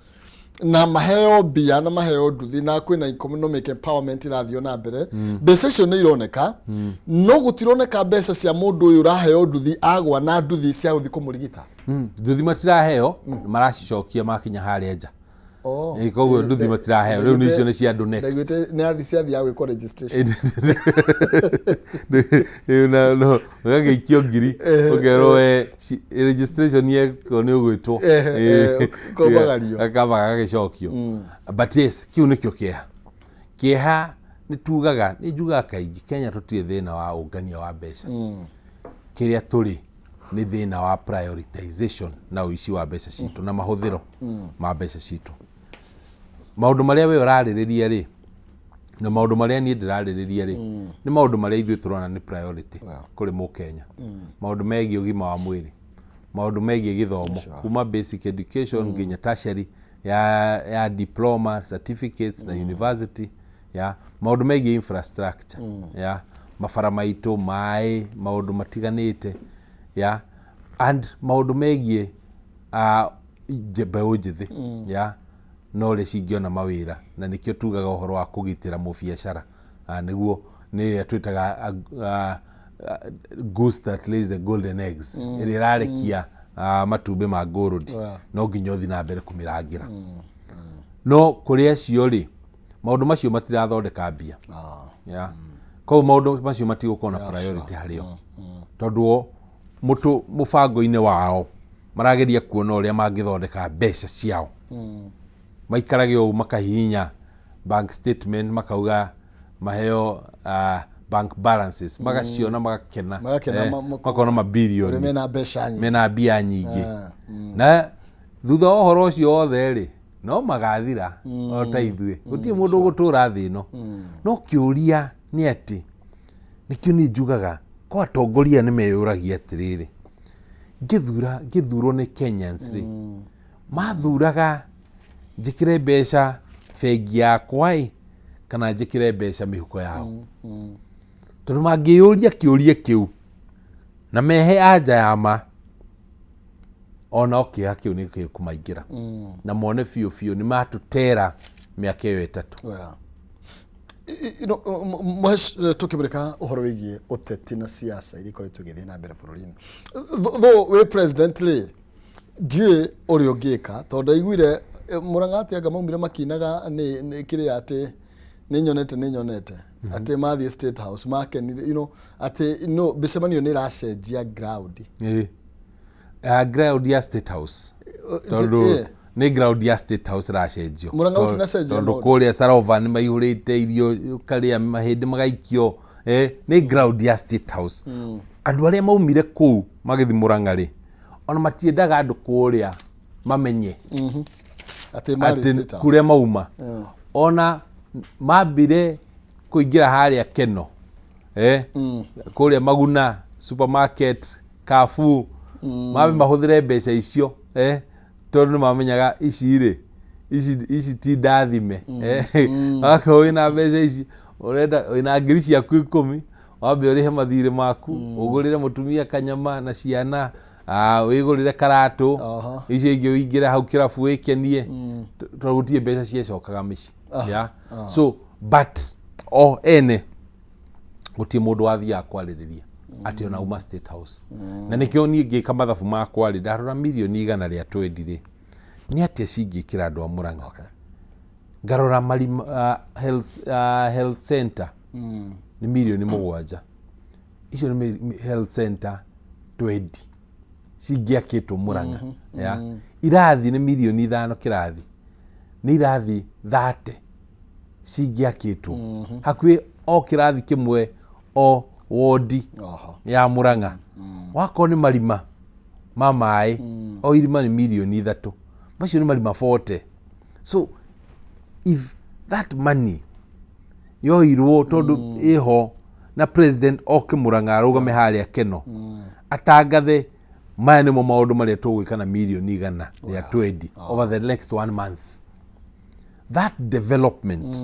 Na maheo mbia na maheo nduthi na kwĩna economic empowerment irathiĩ na mbere, mbeca icio nĩ ironeka, no gũtironeka mbeca cia mũndũ ũyũ ũraheo nduthi agwa na nduthi cia gũthiĩ kũmũrigita. Nduthi matiraheo, maracicokia makinya harĩa nja. Oh. Koguo nduthi matiraheo rĩu, nĩ icio nĩ cia andũ next. Ndaiguĩte nĩ athi ciathiaga gwĩkwo registration. Rĩu no ũgagĩikio ngiri, ũkerwo we registration yekwo nĩ ũgwĩtwo. Ũkaumagario. Gakamba gagagĩcokio. But yes, kĩu nĩkĩo kĩeha. Kĩeha nĩ tugaga, nĩ njugaga kaingĩ, Kenya tũtirĩ thĩna wa ũngania wa mbeca. Kĩrĩa tũrĩ nĩ thĩna wa prioritization na ũici wa mbeca citũ na mahũthĩro ma mbeca citũ. Maũndũ marĩa we ũrarĩrĩria rĩ, na maũndũ marĩa niĩ ndĩrarĩrĩria rĩ, nĩ maũndũ marĩa ithuĩ tũrona nĩ priority kũrĩ mũkenya. Maũndũ megiĩ ũgima wa mwĩrĩ, maũndũ megiĩ gĩthomo kuma basic education nginya tertiary ya diploma, certificates na university, ya maũndũ megiĩ infrastructure, ya mabara maitũ, maĩ, maũndũ matiganĩte, ya and maũndũ megiĩ mbeũ njĩthĩ, ya na ũrĩa cingĩona mawĩra. Na nĩkĩo tugaga ũhoro wa kũgitĩra mũbiacara, nĩguo nĩ ĩrĩa twĩtaga goose that lays the golden eggs, ĩrĩa ĩrarekia matumbĩ ma gold. No nginya ũthiĩ na mbere kũmĩrangĩra. No kũrĩ acio rĩ, maũndũ macio matirathondeka mbia. Yeah. Koguo maũndũ macio matigũkorwo na priority harĩ o, tondũ o mũtũ mũbango-inĩ wao marageria kuona ũrĩa mangĩthondeka mbeca ciao. Maikarage ũũ makahihinya bank statement, makauga maheo bank balances, magaciona magakena. Magakena. Makona mabilioni. Ũrĩa mena mbeca nyingĩ. Mena mbia nyingĩ. Na thutha wa ũhoro ũcio wothe rĩ, no magathira o ta ithuĩ. Gũtirĩ mũndũ ũgũtũra thĩ ĩno. No kĩũria nĩ atĩ, nĩkĩo niĩ njugaga ko atongoria nĩ meyũragia atĩrĩrĩ, ngĩthura ngĩthurwo nĩ Kenyans rĩ, mathuraga njĩkĩre mbeca bengi yakwa ĩ, kana njĩkĩre mbeca mĩhuko yao? Tondũ mangĩyũria kĩũria kĩu na mehe anja ya ma, onao kĩeha kĩu nĩ gĩkũmaingĩra na mone biũ biũ nĩ matũtera mĩaka ĩyo 3. Yeah. You know, tũkĩmũrĩka ũhoro wĩgiĩ ũteti na siasa iria ikoretwo igĩthiĩ na mbere bũrũri-inĩ, though wĩ president rĩ, ndiũĩ ũrĩa ũngĩka, tondũ ndaiguire Mũrang'a atĩ anga maumire makinaga nĩ kĩrĩa atĩ nĩ nyonete atĩ mathiĩ State House makenire, atĩ no mĩcemanio nĩ ĩracenjia ground. Ĩĩ. Ground ya State House, tondũ nĩ ground ya State House ĩracenjio. Mũrang'a gũtinacenjia Tondũ maũndũ. Kũrĩa Sarova nĩ maihũrĩte irio, ũkarĩa mahĩndĩ magaikio. Nĩ ground ya State House. Andũ arĩa maumire kũu magĩthiĩ Mũrang'a rĩ, ona matiendaga andũ kũrĩa mamenye atĩ marĩ atĩ State House. Kũrĩa mauma, ona mambire kũingĩra harĩa Keno, kũrĩa Maguna supermarket, Carrefour, mambe mahũthĩre mbeca icio, tondũ nĩ mamenyaga ici rĩ, ici ti ndathime. Wakorwo wĩna mbeca ici ũrenda, wĩna ngiri ciaku 10, wambe ũrĩhe mathirĩ maku, ũgũrĩre mũtumia kanyama na ciana, wĩgũrĩre karatũ. Icio ingĩ ũingĩre hau kĩrabu wĩkenie, tondũ gũtirĩ mbeca ciacokaga mĩciĩ. Yeah? So but o ene gũtirĩ mũndũ wathiaga kwarĩrĩria atĩ ona uma State House. Na nĩkĩo niĩ ngĩka mathabu makwa rĩ, ndarora mirioni 120 rĩ, nĩ atĩa cingĩkĩra andũ a Mũrang'a? Ngarora marima, health center nĩ mirioni 7. Icio nĩ health center 20 cingĩakĩtwo Mũrang'a. Ya irathi nĩ mirioni 5 kĩrathi, nĩ irathi 30 cingĩakĩtwo hakuhĩ o kĩrathi kĩmwe o wondi ya Mũrang'a. Wakorwo nĩ marima ma maĩ, o irima nĩ mirioni 3, macio nĩ marima 40. So if that money yoirwo, tondũ ĩho na president oke Mũrang'a, arũgame harĩa Keno, atangathe maya nĩmo maũndũ marĩa tũgwĩka na mirioni 120 over the next one month, that development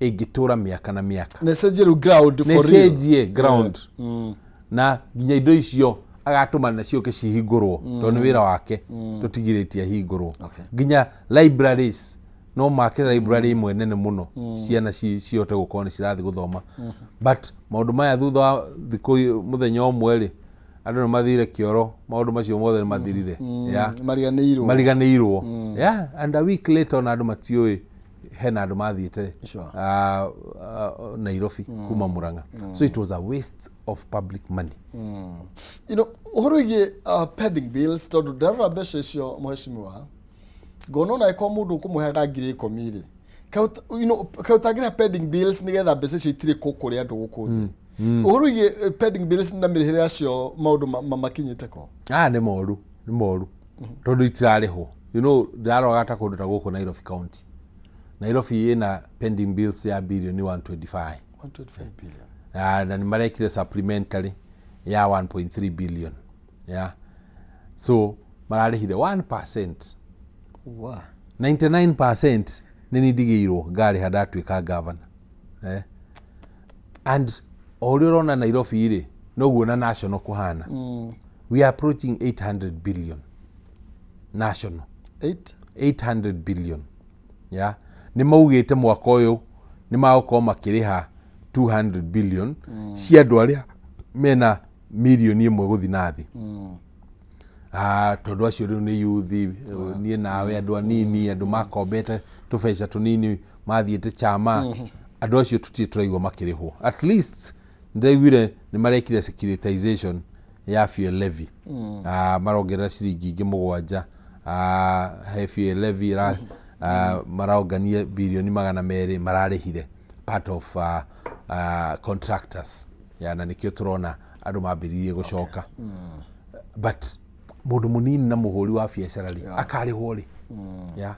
ĩngĩtũra mĩaka na mĩaka. Nĩ cenjie rĩu ground nĩ for real. Cenjie ground na nginya indo icio. Agatũma na ciũke cihingũrwo tondũ nĩ wĩra wake, tũtigirĩtie ahingũrwo. Nginya libraries, no make library ĩmwe nene mũno, ciana cihote gũkorwo nĩ cirathiĩ gũthoma. But maũndũ maya, thutha wa thikũ mũthenya ũmwe rĩ, andũ nĩ mathire kĩoro, maũndũ macio mothe nĩ mathirire. Yeah. Mariganĩirwo. Mariganĩirwo, yeah, and a week later ona andũ matiũĩ hena andũ mathiĩte Nairobi kuma Murang'a. So it was a waste of public money. Ũhoro wĩgiĩ pending bills, tondũ ndarora mbeca icio, mheshimiwa, ngona ona ĩkorwo mũndũ ũkũmũheaga 10,000 rĩ, kaĩ ũtangĩrĩha pending bills nĩgetha mbeca icio itirĩ kũ kũrĩ andũ gũkũ thĩ? Ũhoro wĩgiĩ pending bills na mĩrĩhĩre yacio, maũndũ makinyĩte ko? Ah, nĩ moru, nĩ moru, tondũ itirarĩhwo. Ndĩraroga ta kũndũ ta gũkũ Nairobi County. Nairobi ĩna pending bills ya birioni 125. 125 billion. Ah, na nĩ marekire supplementary ya 1.3 billion, yeah. So mararĩhire 1%. 99% nĩ nindigĩirwo ngarĩha ndatuĩka governor, eh? And o ũrĩa ũrona Nairobi rĩ, noguo na national kũhana. We are approaching 800 billion national. 8 800 billion, yeah. Nĩ maugĩte mwaka ũyũ nĩ magũkorwo makĩrĩha 200 billion cia andũ arĩa mena mirioni 1 gũthiĩ na thĩ. Ah, tondũ acio rĩu nĩ yuthi, niĩ nawe, andũ anini, andũ makombete tũbeca tũnini, mathiĩte chama. Andũ acio tũtirĩ tũraigua makĩrĩhwo. At least ndĩraiguire nĩ marekire securitization ya fuel levy. Ah, marongerera ciringi ingĩ 7. Ah, he fuel levy marongania birioni 200, mararĩhire part of contractors ya, na nĩkĩo tũrona andũ mambĩrĩirie gũcoka. But mũndũ mũnini na mũhũri wa biacara rĩ, akarĩhwo rĩ? Yeah.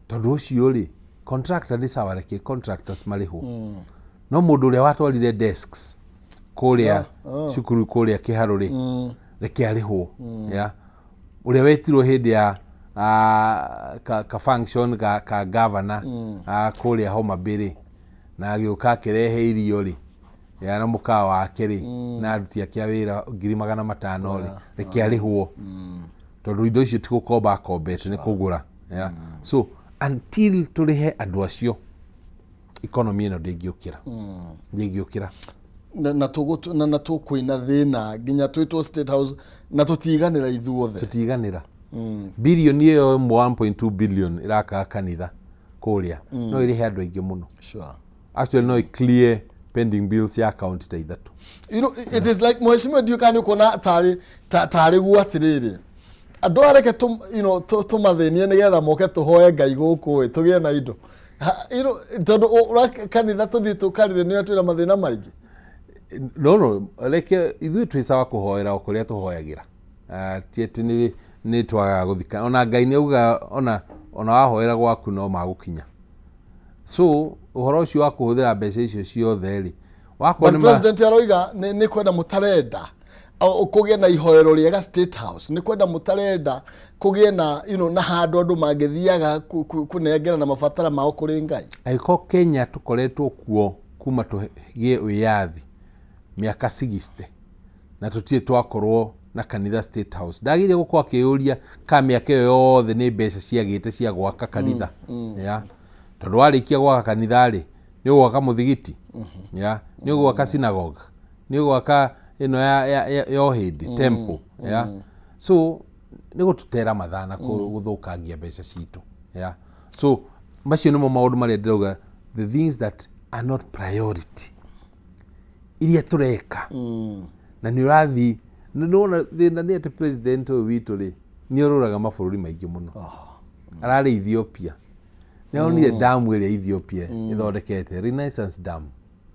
Tondũ ũcio rĩ, contractor nĩ sawa, reke contractors marĩhwo, no mũndũ ũrĩa watwarire desks kũrĩa cukuru kũrĩa kĩharũ rĩ, reke arĩhwo. Yeah. Ũrĩa wetirwo hĩndĩ ya ka function ka governor kũrĩa Homa Bay rĩ, na agĩũka akĩrehe irio rĩ, ya na mũkawa wake rĩ, na aruti ake a wĩra 500,000 rĩ, reke arĩhwo, tondũ indo icio ti gũkomba akombete, nĩ kũgũra. Yeah. So until tũrĩhe andũ acio, economy ĩno ndĩngĩũkĩra, ndĩngĩũkĩra. Na tũkwĩna thĩna nginya twĩtwo State House na tũtiganĩra ithuothe. Tũtiganĩra. Birioni ĩyo ĩmwe, 1.2 billion ĩrakaga kanitha kũrĩa, no ĩrĩhe andũ aingĩ mũno. Actually, no clear pending bills ya county ta ithatũ. It is like, mheshimiwa, ndiũ kana nĩ ũkuona tarĩ guo atĩrĩrĩ, andũ aya reke tũmathĩnie nĩgetha moke tũhoe Ngai gũkũ ĩ tũgĩe na indo. Tondũ kanitha tũthiĩ tũkarire nĩ twĩna mathĩna maingĩ. No, reke ithuĩ twĩ sawa kũhoera o kũrĩa tũhoyagĩra. Ah, ti atĩ nĩ twagaga gũthika. Ona Ngai nĩ augaga ona wahoera gwaku no magũkinya. So ũhoro ũcio wa kũhũthĩra mbeca icio ciothe rĩ, wakorwo But president aroiga nĩ kwenda mũtarenda kũgĩe na ihoero rĩega State House, nĩ kwenda mũtarenda kũgĩe na na handũ andũ mangĩthiaga kũnengera na mabatara mao kũrĩ Ngai. Angĩkorwo Kenya tũkoretwo kuo kuma tũgĩe wĩyathi mĩaka 60 na tũtirĩ twakorwo na kanitha State House, ndagĩrĩire gũkorwo akĩyũria ka mĩaka ĩyo yothe nĩ mbeca ciagĩte cia gwaka kanitha ya? Tondũ warĩkia gwaka kanitha rĩ, nĩ ũgwaka mũthigiti ya, nĩ ũgwaka synagogue, nĩ ũgwaka ĩno ya ũhĩndĩ temple ya. So nĩ gũtũtera mathaa na gũthũkangia mbeca citũ ya. So macio nĩmo maũndũ marĩa ndĩrauga, the things that are not priority iria tũreka. Na nĩ ũrathiĩ nĩwona thĩna nĩ atĩ president ũyũ witũ rĩ, nĩ orũraga mabũrũri maingĩ mũno. Ararĩ Ethiopia, nĩ onire damu ĩrĩa Ethiopia ĩthondekete, Renaissance Dam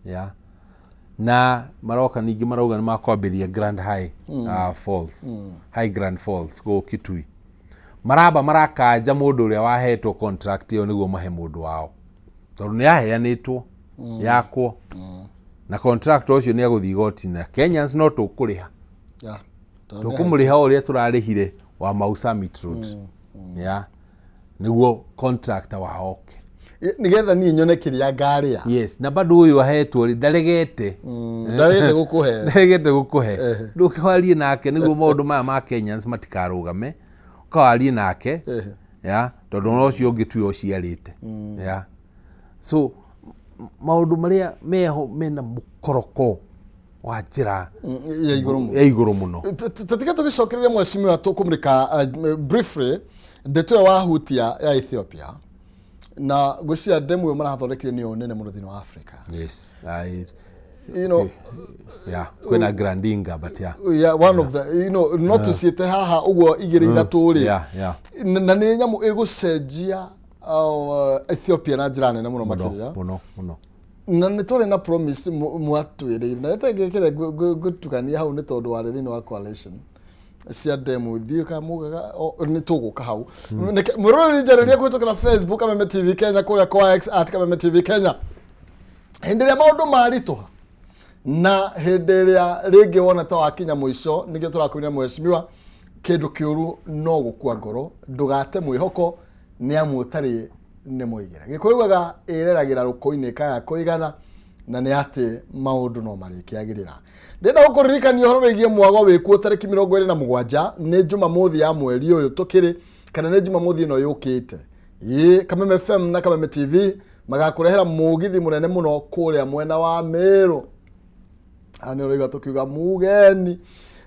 ya, na maroka ningĩ marauga nĩ makwambĩrĩria Grand High Falls, High Grand Falls gũkũ Kitui. Maramba marakanja mũndũ ũrĩa wahetwo contract ĩyo nĩguo mahe mũndũ wao, tondũ nĩ yaheanĩtwo yakwo, na contractor ũcio nĩ agũthiĩ igoti na Kenyans no tũkũrĩha. Tondũ nĩ Tũkũmũrĩha o ũrĩa tũrarĩhire wa Mau Summit Road ya, nĩguo contractor wao oke. Nĩgetha niĩ nyone kĩrĩa ngarĩa. Yes, na bado ũyũ ahetwo rĩ, ndaregete. Ndarĩte gũkũhe. Ndaregete gũkũhe. Ndũke warie nake nĩguo maũndũ maya ma Kenyans matikarũgame, ũkawarie nake. Ya, tondũ ona ũcio ũngĩ tuwe ũciarĩte. Ya, so maũndũ marĩa meho mena mũkoroko wa njĩra ya igũrũ mũno. Ya igũrũ mũno. Tũtige tũgĩcokereria mheshimiwa, tũkũmũrĩka briefly ndeto ĩyo wahutia ya Ethiopia, na ngwĩciria ndemu ĩyo marathondekire nĩyo nene mũno thĩinĩ wa Africa. Yes, I, yeah, kwĩna Grandinga, but yeah. Yeah, one of the no tũciĩte haha ũguo igĩrĩ ithatũ rĩ. Na nĩ nyamũ ĩgũcenjia Ethiopia na njĩra nene mũno makĩria. Mũno mũno. Na nĩ twarĩ na promise mwatwĩrĩire, na rĩtengĩkĩre ngũtukania hau nĩ tondũ warĩ thĩinĩ wa coalition cia demu thiĩ ka mugaga nĩ tũgũka hau. Mũroreri, njarĩria kũhĩtũkĩra Facebook Kameme TV Kenya, kũrĩa kwa X @KamemeTV Kenya. Hĩndĩ ĩrĩa maũndũ maritũha na hĩndĩ ĩrĩa rĩngĩ wona ta wakinya mũico, nĩkĩo tũrakwĩra mheshimiwa, kĩndũ kĩũru no gũkua ngoro, ndũgate mwĩhoko, nĩ amu ũtarĩ nĩ mũigĩra. Gĩkũyũ ugaga ĩreragĩra rũkũ-inĩ kaya kũigana, na nĩ atĩ maũndũ no marĩkĩagĩrĩra. Ndĩrenda gũkũririkania ũhoro wĩgiĩ mwago wĩkuo tarĩki 27, nĩ Jumamothi ya mweri ũyũ tũkĩrĩ, kana nĩ Jumamothi ĩno yũkĩte. Ĩ Kameme FM na Kameme TV magakũrehera mũgithi mũnene mũno kũrĩa mwena wa Meru. Nĩ ũrauga tũkiuga mugeni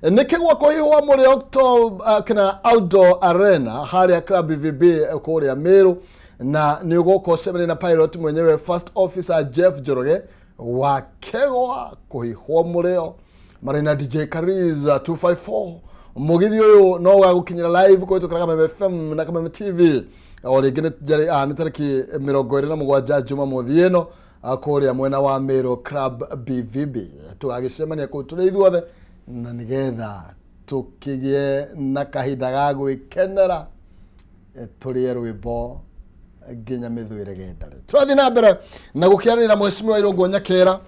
nĩ kĩgwa kũhihwo mũrĩ October kana Outdoor Arena harĩa Club BVB kũrĩa Meru, na nĩ ũgũka ũcemanie na pilot mwenyewe, First Officer Jeff Njoroge wa kĩgwa kũhihwo mũrĩo, marĩ na DJ Kariza 254. Mũgithi ũyũ no ũgagũkinyĩra live kũhĩtũkĩra Kameme FM na Kameme TV o rĩngĩ. Nĩ tarĩki 27 Jumamothi ĩno kũrĩa mwena wa Meru, Club BVB. Tũgagĩcemania kũu tũrĩ ithuothe, na nĩgetha tũkĩgĩe na kahinda ga gwĩkenera, tũrĩe rwĩmbo nginya mĩthwĩre gendare. Tũrathiĩ na mbere na gũkĩarĩra mheshimiwa Irũngũ Nyakera,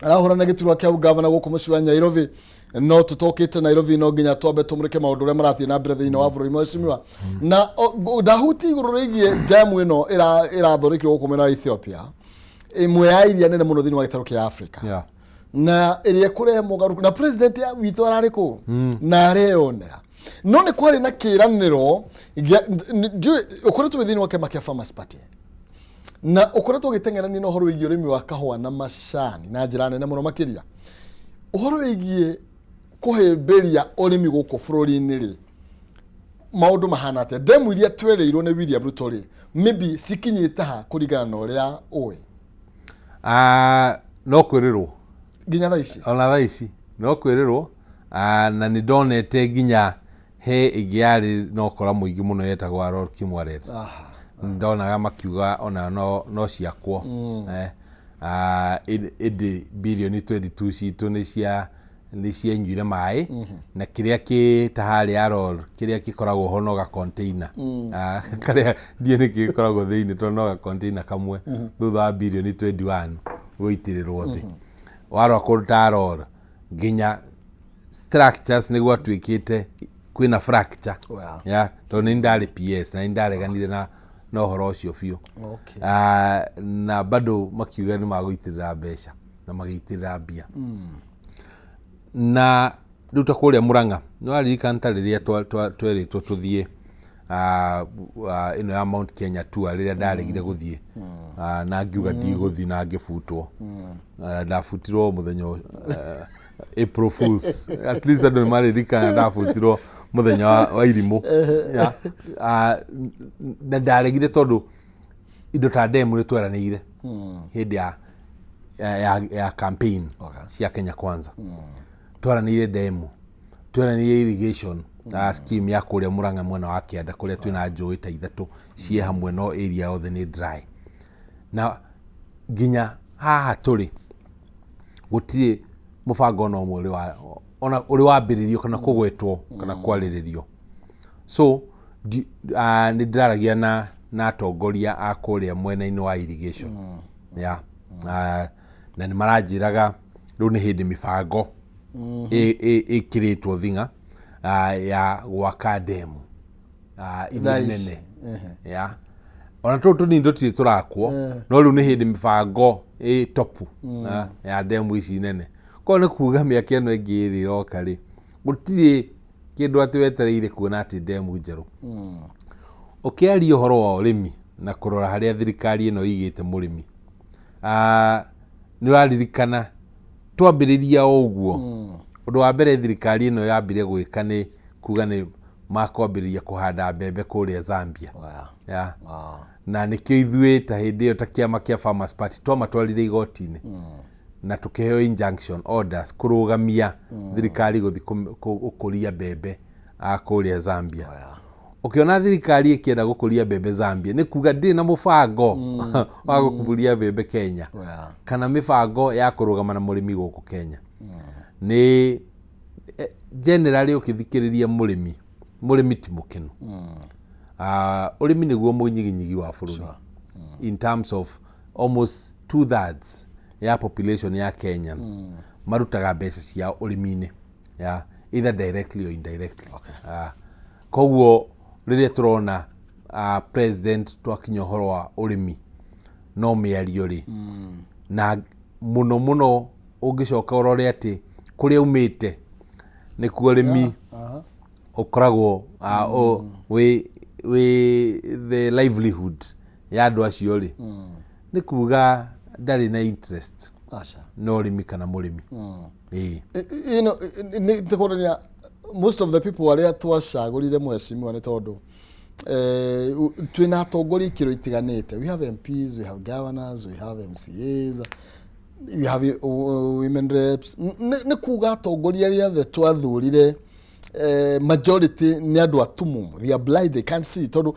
arahũrana gĩturwa kĩa ũgavana gũkũ mũciĩ wa Nairobi. No tũtokĩte Nairobi, no nginya twambe tũmũrĩke maũndũ ũrĩa marathiĩ na mbere thĩinĩ wa bũrũri, mheshimiwa. Na ndahuti igũrũ rĩgiĩ demu ĩno ĩrathondekirwo gũkũ mwena wa Ethiopia, ĩmwe ya iria nene mũno thĩinĩ wa gĩtarũ kĩa Africa, na ĩrĩa ĩkũrehe mogarũrũku, na president ya witũ ararĩ kũu na areyonera. No nĩ kwarĩ na kĩranĩro ndiũĩ ũkoretwo wĩ thĩinĩ wa kĩama kĩa Farmers Party na ũkoretwo ũgĩteng'erania na ũhoro wĩgiĩ ũrĩmi wa kahũa na macani na njĩra nene mũno makĩria. Ũhoro wĩgiĩ kũhĩmbĩria ũrĩmi gũkũ bũrũri-inĩ rĩ, maũndũ mahana atĩa? Ndemu iria twerĩirwo nĩ William Ruto rĩ, maybe cikinyĩte ha kũringana na ũrĩa ũĩ? Ah, no kwĩrĩrwo. Nginya thaa ici? Ona thaa ici no kwĩrĩrwo. Na nĩ ndonete nginya he ĩngĩ yarĩ na ũkora mũingĩ mũno yetagwo Aror Kimwarer. Ndonaga makiuga ona no ciakwo. Ĩndĩ birioni 22 citũ nĩ cianyuire maĩ, na kĩrĩa kĩ ta harĩa Aror, kĩrĩa gĩkoragwo ho no ga container. Karĩa ndiũĩ nĩkĩ gĩkoragwo thĩinĩ, tondũ no ga container kamwe thutha wa birioni 21 gũitĩrĩrwo thĩ. Warora kũndũ ta Aror, nginya structures nĩ gwatuĩkĩte kwĩna fracture. Ya, tondũ nĩ ndarĩ PS na nĩ ndareganire na ũhoro ũcio biũ. Na bado makiuga nĩ magũitĩrĩra mbeca na magĩitĩrĩra mbia. Na rĩu ta kũrĩa Murang'a, nĩ waririkana ta rĩrĩa twerĩtwo tũthiĩ ĩno ya Mount Kenya tour, rĩrĩa ndaregire gũthiĩ na ngiuga ndigũthiĩ na ngĩbutwo. Ndabutirwo mũthenya April Fools, at least andũ nĩ maririkana ndabutirwo mũthenya wa irimũ. Ya, na ndaregire tondũ indo ta ndemu nĩ tweranĩire hĩndĩ ya campaign cia Kenya Kwanza. Twaranĩire ndemu, tweranĩire irrigation scheme ya kũrĩa Murang'a mwena wa kĩanda, kũrĩa twĩna njũĩ ta ithatũ ciĩ hamwe, no area yothe nĩ dry. Na nginya haha tũrĩ gũtirĩ mũbango ona ũmwe ũrĩ wa ona ũrĩ wambĩrĩrio kana kũgwetwo kana kwarĩrĩrio. So nĩ ndĩraragia na atongoria a kũrĩa mwena-inĩ wa irrigation ya na nĩ maranjĩraga rĩu nĩ hĩndĩ mĩbango ĩkĩrĩtwo thing'a ya gwaka ndemu iria Thaa ici. nene ya. Ona tũtũ tũnini tũtirĩ tũrakwo, no rĩu nĩ hĩndĩ mĩbango ĩ topu ya ndemu ici nene. Koguo nĩ kuga mĩaka ĩno ĩngĩ ĩrĩ ĩroka rĩ, gũtirĩ kĩndũ atĩ wetereire kuona atĩ ndemu njerũ. Ũkĩaria ũhoro wa ũrĩmi na kũrora harĩa thirikari ĩno ĩigĩte mũrĩmi, nĩ ũraririkana twambĩrĩria o ũguo, ũndũ wa mbere thirikari ĩno yambire gwĩka nĩ kuga nĩ makwambĩrĩria kũhanda mbembe kũrĩa Zambia. Yeah. Na nĩkĩo ithuĩ ta hĩndĩ ĩyo ta kĩama kĩa Farmers Party twamatwarire igoti-inĩ na tũkĩheo injunction orders kũrũgamia thirikari gũthiĩ gũkũria mbembe kũrĩa Zambia. Ũkĩona thirikari ĩkĩenda gũkũria mbembe Zambia, nĩ kuga ndĩrĩ na mũbango wa gũkũria mbembe Kenya kana mĩbango ya kũrũgama na mũrĩmi gũkũ Kenya. Nĩ generally ũkĩthikĩrĩria mũrĩmi, mũrĩmi ti mũkenu. Ũrĩmi nĩguo mũnyiginyigi wa bũrũri. In terms of almost 2/3 ya population ya Kenyans marutaga mbeca ciao ũrĩmi-inĩ, yeah, either directly or indirectly. Koguo rĩrĩa tũrona president twakinya ũhoro wa ũrĩmi no mĩario rĩ, na mũno mũno ũngĩcoka ũrore atĩ kũrĩa umĩte nĩkuo ũrĩmi ũkoragwo wĩ the livelihood ya andũ acio rĩ, nĩ kuga ndarĩ na interest Aca. na ũrĩmi kana mũrĩmi. Ĩĩ. Ĩno nĩ tĩkuonania most of the people arĩa twacagũrire mheshimiwa nĩ tondũ twĩna atongoria ikĩro itiganĩte. We have MPs, we have governors, we have MCAs, we have women reps. Nĩ kuga atongoria arĩa othe twathurire, majority nĩ andũ atumumu. They are blind, they can't see, tondũ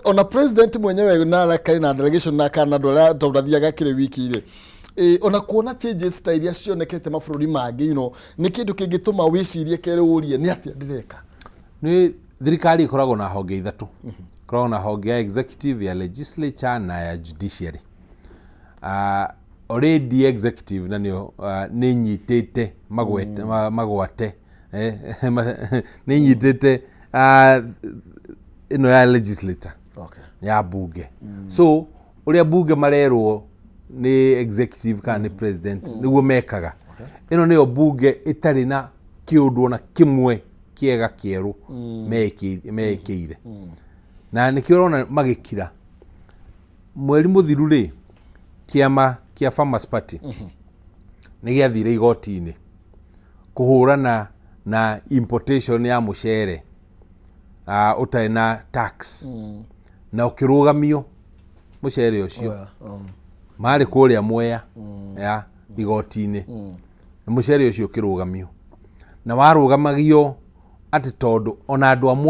ona president mwenyewe na karĩ na delegation na kana andũ arĩa tondũ athiaga kĩrĩ wiki rĩ, ona kuona changes ta iria cionekete mabũrũri mangĩ, nĩ kĩndũ kĩngĩtũma wĩcirie kerĩ, ũrie nĩ atĩa ndĩreka. Nĩ thirikari ĩkoragwo na honge ithatũ. Ĩkoragwo na honge ya executive, ya legislature na ya judiciary. Already executive na nĩyo nĩ nyitĩte magwete, magwate nĩ nyitĩte ĩno ya legislature ya bunge. So ũrĩa bunge marerwo nĩ executive kana nĩ president nĩguo mekaga. Ĩno nĩyo bunge ĩtarĩ na kĩũndũ ona kĩmwe kĩega kĩerũ meĩkĩire, na nĩkĩo ũrona magĩkira. Mweri mũthiru rĩ, kĩama kĩa Farmers Party nĩ gĩathire igoti-inĩ kũhũrana na importation ya mũcere ũtarĩ na tax, na ũkĩrũgamio mũcere ũcio. Marĩ kũrĩa Mwea ya igoti-inĩ, na mũcere ũcio ũkĩrũgamio, na warũgamagio atĩ tondũ ona andũ amwe